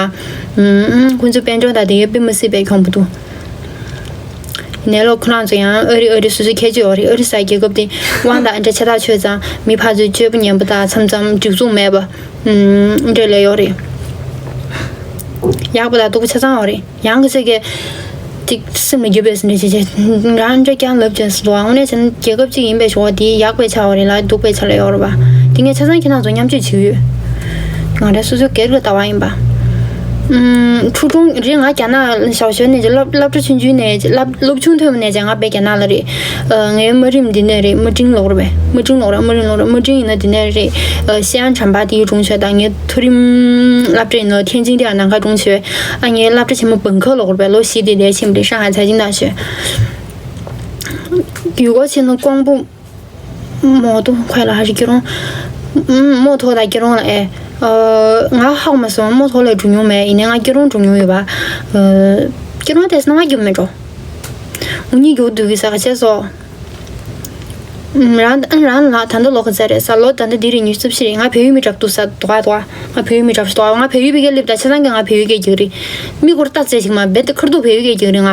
ཁོང་ཚོའི་དཔལ་འབྱོར་དང་དེ་གའི་དཔེ་མི་སྲིད་པའི་གྱོང་པོ་འདུག་ནས་ལོ་ཁོ་རང་ཚོ་ཡང་ཨ་རི་ཨ་རི་སོ་སོའི་ཁྱད་ཆོས་ཡོད་རེད། ཨ་རི་ས་རྒྱལ་ཁབ་དེ་དབང་དང་འདྲ་ཆ་ཐག་ཆོད་ཙང་མི་ཕར་ཚུར་སྤྱོད་པ་ཉན་པ་དང་མཚམས་མཚམས་སྒྲིག་འཛུགས་མེད་པ། འདྲ་ལས་ཡོད་རེད། ཡག་པ་དང་སྡུག་པ་ཆ་ཚང་ཡོད་རེད། ཡང་གི་ཚེ་གི་ཅིག་སེམས་ལ་འགྱོད་པའི་སེམས་ནས་བྱེད་བྱེད་རང་འདྲ་རྐྱང་ལབ་ཅན་སུ་དང་དངོས་གནས་བྱས་ན་རྒྱལ་ཁབ་ཅིག་ཡིན་པའི་ཞོར་དེ་ཡག་པའི་ཆ་བ་རེད་ལ་སྡུག་པའི་ཆ་ལ་ཡོད་རེད་པ། དེ་ངས་ཆ་ཚང་ཁྱེད་རང་ཚོ་མཉམ་སྤྱོད་བྱེད་ཀྱི་ཡོད། ང་རང་སོ་སོའི་སྒེར་གྱི་ལྟ་བ་ཡིན་པ། ཨུམ། ཕྲུ་གུ་རེད། ང་རྒྱ་ནག་ཞའོ་ཞོན་ནས་སློབ་སློབ་གྲྭ་ཆུང་ཆུང་ནས་སློབ་སློབ་ཆུང་ཐོན་པ་ནས་ང་དཔེ་རྒྱ་ནག་ལ་རེད། ངའི་དམའ་རིམ་འདི་ནས་རེད། དམའ་འབྲིང་ལོག་རེད་པས། དམའ་འབྲིང་ལོག་རེད། དམའ་རིམ་ལོག་རེད། དམའ་འབྲིང་ཡིན་ན་འདི་ནས་རེད། ཤེས་ཡང་བྱམས་པ་དེའི་གྲོང་ཆོད་དང་ངའི་མཐོ་རིམ་སློབ་གྲྭ་ཡིན་ནོ་ཐེན་ཅིང་དེ་ཡང་ནམ་མཁའ་གྲོང་ཆོད། ཨ་ངའི་སློབ་གྲྭ་ཆེན་མོ་བང་ཁ་ལོག་རེད་པས། ལོ་བཞི་དེ་ལས་ཕྱིན་པ་རེད། ཧྲང་ཧའེ་ཚ་ཅིང་ཏ་ཞོན། ཡུལ་སྐོར་ཆེ་ན་ཀོང་པོ། མོ་ཏོ་ཁོས་ལ་ཧ་རི་ཀི་རོང་། ཨུམ། རྨོ་ཐོག་དང་སྐྱིད་རོང་ལ་ཨེ། ཨ། ང་ཧ་གོ་མ་སོང་། རྨོ་ཐོག་ལ་འགྲོ་མྱོང་མེད། ཡིན་ནའི་ང་སྐྱིད་རོང་འགྲོ་མྱོང་ཡོད་པ། ཨ། སྐྱིད་རོང་དེ་སང་ང་རྒྱུག་མེད་འགྲོ། ངུ་གཉིད་རྒྱུག་འདུག་གི་ཟེར་ག་བྱས་སོ། ཨུམ། རང་ཨ། རང་ལ་ད་ལྟ་ལོ་ག་ཚོད་རེད་ཟེར། ལོ་ད་ལྟ་འདི་རེད། ཉི་ཤུ་རྩ་བཞི་རེད། ང་བལ་ཡུལ་མི་འདྲ་པོ་འདུག་ཟེར། དོ་ག་དོ་ག་ང་བལ་ཡུལ་མི་འདྲ་པོ་ཞིག་འདུག་ང་བལ་ཡུལ་ཕ་གིར་སླེབས་ད་ཆ་ཚང་གི་ང་བལ་ཡུལ་སྐད་རྒྱག་གི་རེད། མི་སྐོར་ལྟ་ཙེ་ཞིག་མ་རྦད་དེ་ཁར་ཐུག་བལ་ཡུལ་སྐད་རྒྱག་གི་རེད་ང།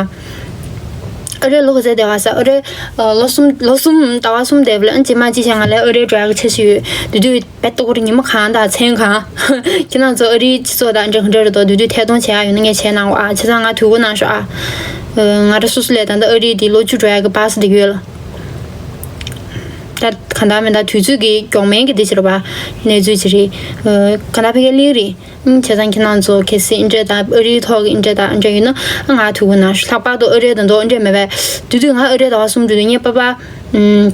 ཨ་རིར་ལོ་ག་ཚོད་བསྡད་པ་ཟེར། ཨ་རིར་ཨ། ལོ་གསུམ། ལོ་གསུམ། ཟླ་བ་གསུམ་བསྡད་པ་ལ། ཨ། རྗེས་མ་གཅིག་བྱས་ང་ལ་ཨ་རིར་འགྲོ་ཡག་གི་འཆར་གཞི་ཡོད། དེ་དུས་རྦད་དེ་ཁོ་རང་ཉི་མ་གང་དང་མཚན་གང་། ཁྱེད་རང་ཚོ་ཨ་རིའི་སྤྱི་ཚོགས་དང་འབྲེལ་ག་འདྲ་རེད་དོ། དེ་དུས་ཐད་གཏོང་བྱེད་ཡག་ཡོད་ན་ངས་བྱས་གནང་གོ་ཨ། བྱས་ཙང་ང་དུས་འགོ་གནང་ཤོག་ཨ། ཨ། ང་རང་སོ་སོ་ལ་ད་ལྟ་ཨ་རི་འདི་ལོ་བཅུ་འགྲོ་ཡག་གི་པ་སེ་འདི་ཡོད་ལ། ད་གང་ལྟར་མིན་ད་དུས་ཚོད་ཀྱི་མགྱོགས་མེད་ཀྱི་འདི་བྱེད་རོགས་པ། གནས་ཚུལ་ཅིག་རེད། ཨ། གང་ལྟར་ཕ་གིར་སླེབས་རེད། ཨང་། བྱས་ཙང་ཁྱེད་རང་ཚོ་གལ་སྲིད་འདྲ་དང་ཨ་རིའི་ཐོག་གི་འདྲ་དང་འདྲ་ཡོད་ན་ང་ཐུག་གི་ན། ལྷག་པར་དུ་ཨ་རི་དང་དོ་འདྲ་མེད་པས། དེ་དུས་ང་ཨ་རི་ཟླ་བ་གསུམ་འགྲོ་དུས་ངས་པ་པ། ཨམ།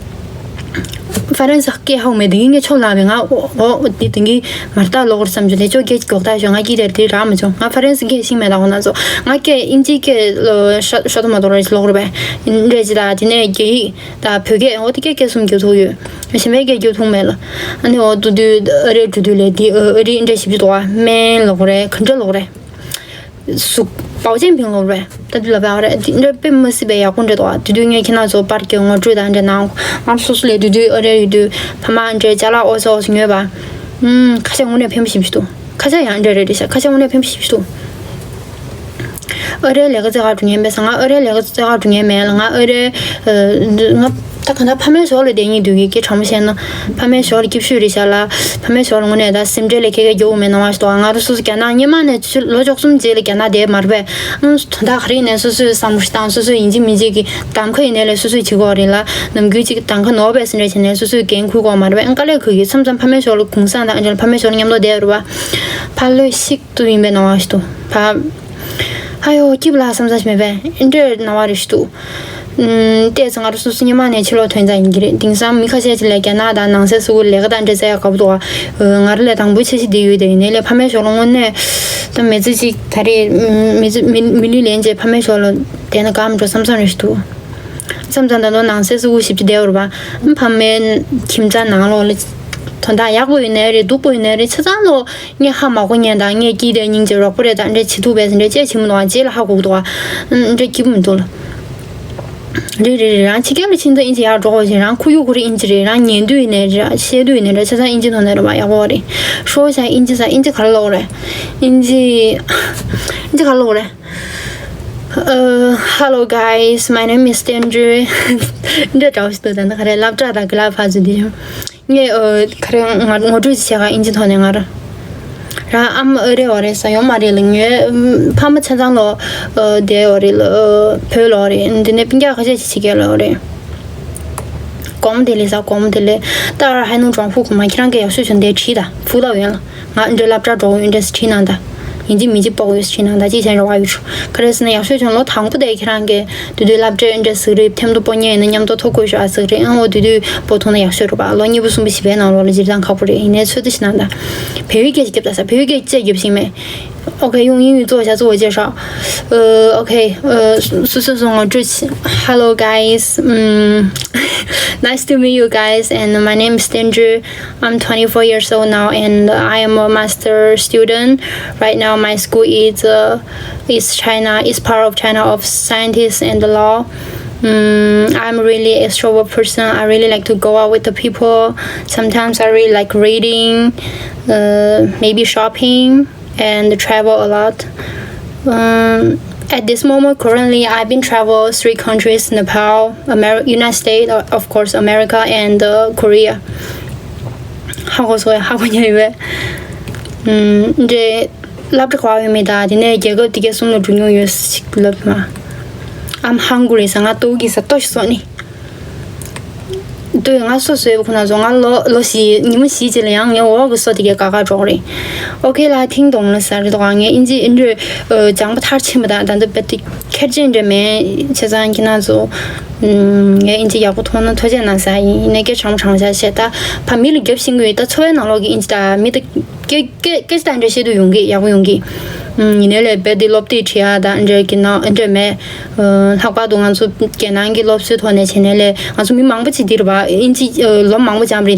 ཧྥ་རན་སི་སྐད་ཧ་གོ་མེད། དེ་ངས་ཆོ་ལངས་པས། ང་འོ་འོ་འདི་དེང་གི་མར་ལྟ་ལོག་རེད་བསམ་བྱུང་། དེ་ཆོ་སྐད་མགྱོགས་དག་ཤོག་ང་སྐྱིད་དེར་དེ་རག་མ་བྱུང་། ང་ཧྥ་རན་སི་སྐད་ཤེས་མེད། ད་འོ་ན་ཚོ་ང་སྐད་ཨིན་ཇི་སྐད་ཤོ་ཤོ་ཏོ་མ་ཏོ་རེད་ལོག་རེད་པས། འདྲ་ཅི་ད་དེ་ནས་རྒྱ་ཡིག་ད་བོད་སྐད་འོ་དེ་སྐད་སྐད་གསུམ་རྒྱབ་ཐུབ་ཡོད། གཞན་པའི་སྐད་རྒྱབ་ཐུབ་མེད་ལ། ཨ་ནི་འོ་དུ་དུས་ཨ་རི་འགྲོ་དུས་ལས་འདི་ཨ་རི་འདྲ་ཞིབ་ཅིག་འདུག་བ། སྨན་ལོག་རེད། ག་འདྲ་ལོག་རེད། གཟུགས་པའོ་ཅན་ཕིང་ལོག་རེད། ད་དུས་ལ་བ་རེད། འདི་འདྲ་དཔེ་མི་སྲིད་པའི་ཡག་པོ་འདྲ་འདུག་བ། དུས་དུས་ངས་ཁྱེད་རང་ཚོ་པར་གྱི་ངོ་སྤྲོད་དང་འདྲ་གནང་། ང་སོ་སོ་ལས་དུས་དུས་ཨ་རི་ཡོད་དུས་ཕ་མ་འདྲ་ཅ་ལག་ཨོ་ཙི་ཨོ་ཙི་ཉོས་པ། ཨུམ། ཁ་ཤས་དངོས་གནས་ཕན་པོ་ཞིབ་ཅིག་འདུག་ཁ་ཤས་ཡང་འདྲ་རེད་རེད་ཤག་ཁ་ཤས་དངོས་གནས་ཕན་པོ་ཞིབ་ཅིག་འདུག་ཨ་རིའི་ལས་ཀ་བཙལ་ག་འགྲོ་མཁན་མེད་ས། ང་ཨ་རིའི་ལས་ཀ་བཙལ་ག་འགྲོ་མཁན་མེད་ལ། ང་ཨ་རིའི་ཨ་ང་ད་ག་ད་ཕ་མའི་ཞོར་ལ་བསྡད་སྙིང་འདོད་ཀྱི། སྐད་གྲགས་མོ་བཤད་ན་ཕ་མའི་ཞོར་ལ་སྐྱིད་ཤོས་རེད་ཤག་ལ། ཕ་མའི་ཞོར་ལ་དངོས་གནས་ད་སེམས་ཁྲལ་ལས་ཁེ་ཁེ་རྒྱོབ་མེད་སྣང་བ་ཞིག་འདུག་ང་རང་སོ་སོ་རྒྱ་ནག་སྔོན་མ་ནས་ཕྱི་ལོ་བཅུ་གསུམ་རྗེས་ལ་རྒྱ་ནག་བསྡད་མ་རེད་པས། ཨང་། དོན་དག་ག་རེ་ཡིན་ནའི་སོ་སོས་བསམ་བློ་ཞིག་བཏང་། སོ་སོས་ཡིན་གཅིག་མིན་གཅིག་གི་གདམ་ཁ་ཡིན་ནའི་ལས་སོ་སོས་བྱེད་དགོས་རེད་ལ། ནམ་རྒྱུན་གཅིག་གདམ་ཁ་ནོར་བས་ཟེར་འདྲ་བྱས་ནས་སོ་སོས་འགན་འཁུར་དགོས་མ་རེད་པས། ཨང་། དཀའ་ལས་ཁག་གི། མཚམས་མཚམས་ཕ་མའི་ཞོར་ལ་གུང་སེང་དང་ཨ་འདྲ་ལ་ཕ་མའི་ཞོར་ལ་མཉམ་དུ་བསྡད་རེད་པ། ཕ་ལོས་ཤིག་ཏུ་ཡིན་པའི་སྣང་བ་ཞིག་འདུག་ཕ། ཨ་ཡོ་སྐྱིད་པ་ལ་བསམ་ས་ཞིག་མེད་པས། འདྲའི་སྣང་བ་རེ་ཞིག་འདུག་ཨུམ། བལྟས་ཚེ་ང་རང་སོ་སོ་སྔོན་མ་ནས་ཕྱི་ལོགས་ཐོན་ཙང་ཡིན་གྱི་རེད། དེང་སང་མི་ཁ་ཤས་ཅིག་ལ་རྒྱ་ནག་དང་ནང་སའི་སི་ཁུལ་ལས་ཀ་དང་འདྲ་བཙལ་ཡག་དགའ་པོ་འདུག་ཨ། ང་རང་ལས་དང་པོ་འཆར་གཞི་འདི་ཡོད་དེ། ཡིན་ནའི་ལས་ཕ་མའི་ཞོར་ལ་དངོས་གནས་ད་མི་ཚེ་གཅིག་ད་རེས་མི་ཚེ་མི་མི་ལུས་ལེན་བྱས་ཕ་མའི་ཞོར་ལ་བསྡད་ན་དགའ་མི་འགྲོ་བསམ་བསམ་རེ་ཞིག་འདུག་མཚམས་མཚམས་ད་དུང་ནང་སའི་སི་ཁུལ་ཞིབ་ཅིག་བསྡད་ཡོད་རེད་པ། ཕ་མའི་ཁྱིམ་ཚང་ནང་ལོགས་ལ་དོན་དག་ཡག་པོ་ཡོད་ནའི་རེད། སྡུག་པོ་ཡོད་ནའི་རེད། ཆ་ཚང་ལོ་ངས་ཧ་མ་གོ་མཁན་དང་། ངས་སྐྱིད་དེ་སྙིང་རྗེ་རོགས་པ་རེད་དང་འདྲ་བྱེད་ཐུབ་པས་འདྲ་བྱེད་ཀྱི་མི་འདུག་ཨ། རྗེས་ལ་ཧ་གོ་གི་འདུག་ཨ། འདྲ་སྐྱིད་པོ་མི་འདུག་ལ། རེད་རེད་རེད། རང་ཕྱི་རྒྱལ་ལ་ཕྱིན་ཚེ་ཨིན་ཇི་ཡག་འགྲོ་གི་ཡོད་ཅིང་། རང་ཁོར་ཡུག་ཁོ་རང་ཨིན་ཇི་རེད། རང་ཉན་དུས་ཡིན་ནའི་རེད། བཤད་དུས་ཡིན་ནའི་རེད། ཆ་ཚང་ཨིན་ཇི་ཐོག་ནས་རེད་པ། ཡག་པོ་རེད། ཧྲོ་ཤ་ཨིན་ཇི་ས། ཨིན་ཇི་ག་རེ་ལབ་དགོས་རེད། ཨིན་ཇི་ཨིན་ཇི་ག་རེ་ལབ་དགོས་རེད། Uh, hello guys, my name is Tenju. འདྲ་འདྲ་བོ་ཞིག་འདུག་ད་ནི་ག་རེ་སློབ་གྲྭ་དང་གི་ལ་ཕ་ཚོ་འདི། ངས་ཨ་ག་རེ་ང་ངོ་སྤྲོད་ཅིག་བྱས་ག་ཨིན་ཇི་ཐོག་ནས། ང་རང་རང་ཨ་མ་ཨ་རི་བ་རེད་ས། ཡོད་མ་རེད་ལ། ངའི་ཕ་མ་ཆ་ཚང་ལོ་ཨ་དེ་བ་རེད་ལ། ཨ་བོད་ལོ་རེད། འདི་ནས་སྤུན་ཀྱག་ཁ་ཤས་ཅིག་ཕྱི་རྒྱལ་ལ་ཡོད་རེད། དགོང་མོ་བདེ་ལེགས་ས། དགོང་མོ་བདེ་ལེགས། ད་ཧའེ་ནང་ཀྲོང་ཧྥུ་གོ་མ། ཁྱེད་རང་གིས་ཡག་ཤོས་བྱུང་དེ་བྲིས་ད། ཧྥུ་ལའོ་ཡོན་ལ། ང་འདྲ་སློབ་གྲྭ་འགྲོ་ཡོད་འདྲ་ཞིག་བྲིས་གནང་ད། ཡིན་གཅིག་མིན་གཅིག་དཔོག་ཡོད་ཞིག་གནང་ད། ཅིག་བྱས་རོགས་ཡོད་ཆོག་ག་རེ་ཟེར་ན་ཡག་ཤོས་བྱུང་། ལོ་དང་པོ་དེ་ཁྱེད་རང་གིས་དུས་དུས་སློབ་གྲྭའི་འདྲ་ཟིག་རེད། ཐེམ་དུ་སྤོ་ཉན་ཡིན་ན་མཉམ་དུ་ཐོ་བཀོད་ཤོག་ཨ་ཟིག་རེད། ཨང་། འོ་དུས་དུས་སྤོ་ཐུབ་ན་ཡག་ཤོས་རེད་པ། ལོ་གཉིས་པོ་གསུམ་པོ་བཞི་པའི་ནང་ལོགས་ལ་སྤྱིར་བཏང་ཁག་པོ་རེད། ཡིན་ནའི་ཚོད་ལྟ་ཞིག་གནང་ད། བལ་ཡུལ་སྐད་ཞིག་རྒྱབ་ད་ས། བལ་ཡུལ་སྐད་ཅིག་རྒྱབ་ཤེས་མེད། Okay, 用英语做一下自我介绍。呃，OK，呃，སོ་སོ་སོ་ངོ་སྤྲོད་བྱེད། Hello guys. Um, nice to meet you guys. And my name is Tenju. I'm twenty-four years old now, and I am a master student. Right now, my school is uh, is China, is part of China of scientists and the law. Mm, I'm really extrovert person. I really like to go out with the people. Sometimes I really like reading, uh, maybe shopping, and travel a lot. Um, at this moment, currently, I've been travel three countries: Nepal, Amer- United States, uh, of course, America, and uh, Korea. ཧ་གོ་སོང་། ཧ་གོ་ཉན་ཡོད། ཨུམ། འདྲེ་སློབ་གྲྭ་ག་པར་ཡོད་མེད་དང་། དེ་ནས་རྒྱལ་ཁབ་དེ་གའི་གསུམ་ལ་འགྲོ་མྱོང་ཡོད་ཞིག་ལབ་མ། I'm hungry ས། ང་ལྟོགས་ཀྱི་ས། ལྟོ་ཞིག་བཟོ་ནི། ལྟོས། ང་སོ་སོའི་ཁོ་ན་བཟོ། ང་ལོ་ལོ་བཞི། ཉི་མ་བཞི་རྗེས་ལ་ཡང་ངའི་འོག་གི་སོ་དེ་གའི་དགའ་དགའ་འགྲོ་གི་རེད། ཨོ་ཁེ་ལ། ཐིང་ཏོང་ལ་ཟ་རེད་དོ། ང་ངའི་ཨིན་ཇི་ཨིན་འགྲོས་སྦྱངས་པ་མཐར་ཕྱིན་པ་དང་། ད་འདི་རྦད་དེ་ཁེར་ཅན་འདྲ་མེད། བྱས་ཙང་ཁྱེད་རང་ཚོ། ངའི་ཨིན་ཇི་ཡག་པོ་མཐོང་ན་ཐུགས་རྗེ་གནང་ས་ཡིན། ཡིན་ནའི་སྐད་གྲགས་མོ་གྲགས་མོ་བྱས་བྱས། ད་ཕ་མི་ལ་རྒྱབ་ཤིང་གི་ད་འཚོ་བའི་ནང་ལོགས་ཀྱི་ཨིན་ཇི་ད་མི་ད་སྐད་སྐད་སྐད་ཆ་ད་འདྲ་བཤད་དུ་ཡོང་གི། ཡག་པོ་ཡོང་གི། ཡིན་ནའི་ལས་རྦད་དེ་སློབ་དེབ་བྲིས་ཡ་ད་འདྲ་གི་ནང་འདྲ་མེད། ལྷག་པར་དུ་ང་ཚོ་རྒྱལ་ནང་གི་སློབ་གསོའི་ཐོག་ནས་བྱས་ནའི་ལས། ང་ཚོ་མི་མང་པོ་ཅིག་འདིར་བ་ཨིན་ཇི་ལོ་མང་པོ་སྦྱངས་པ་རེད།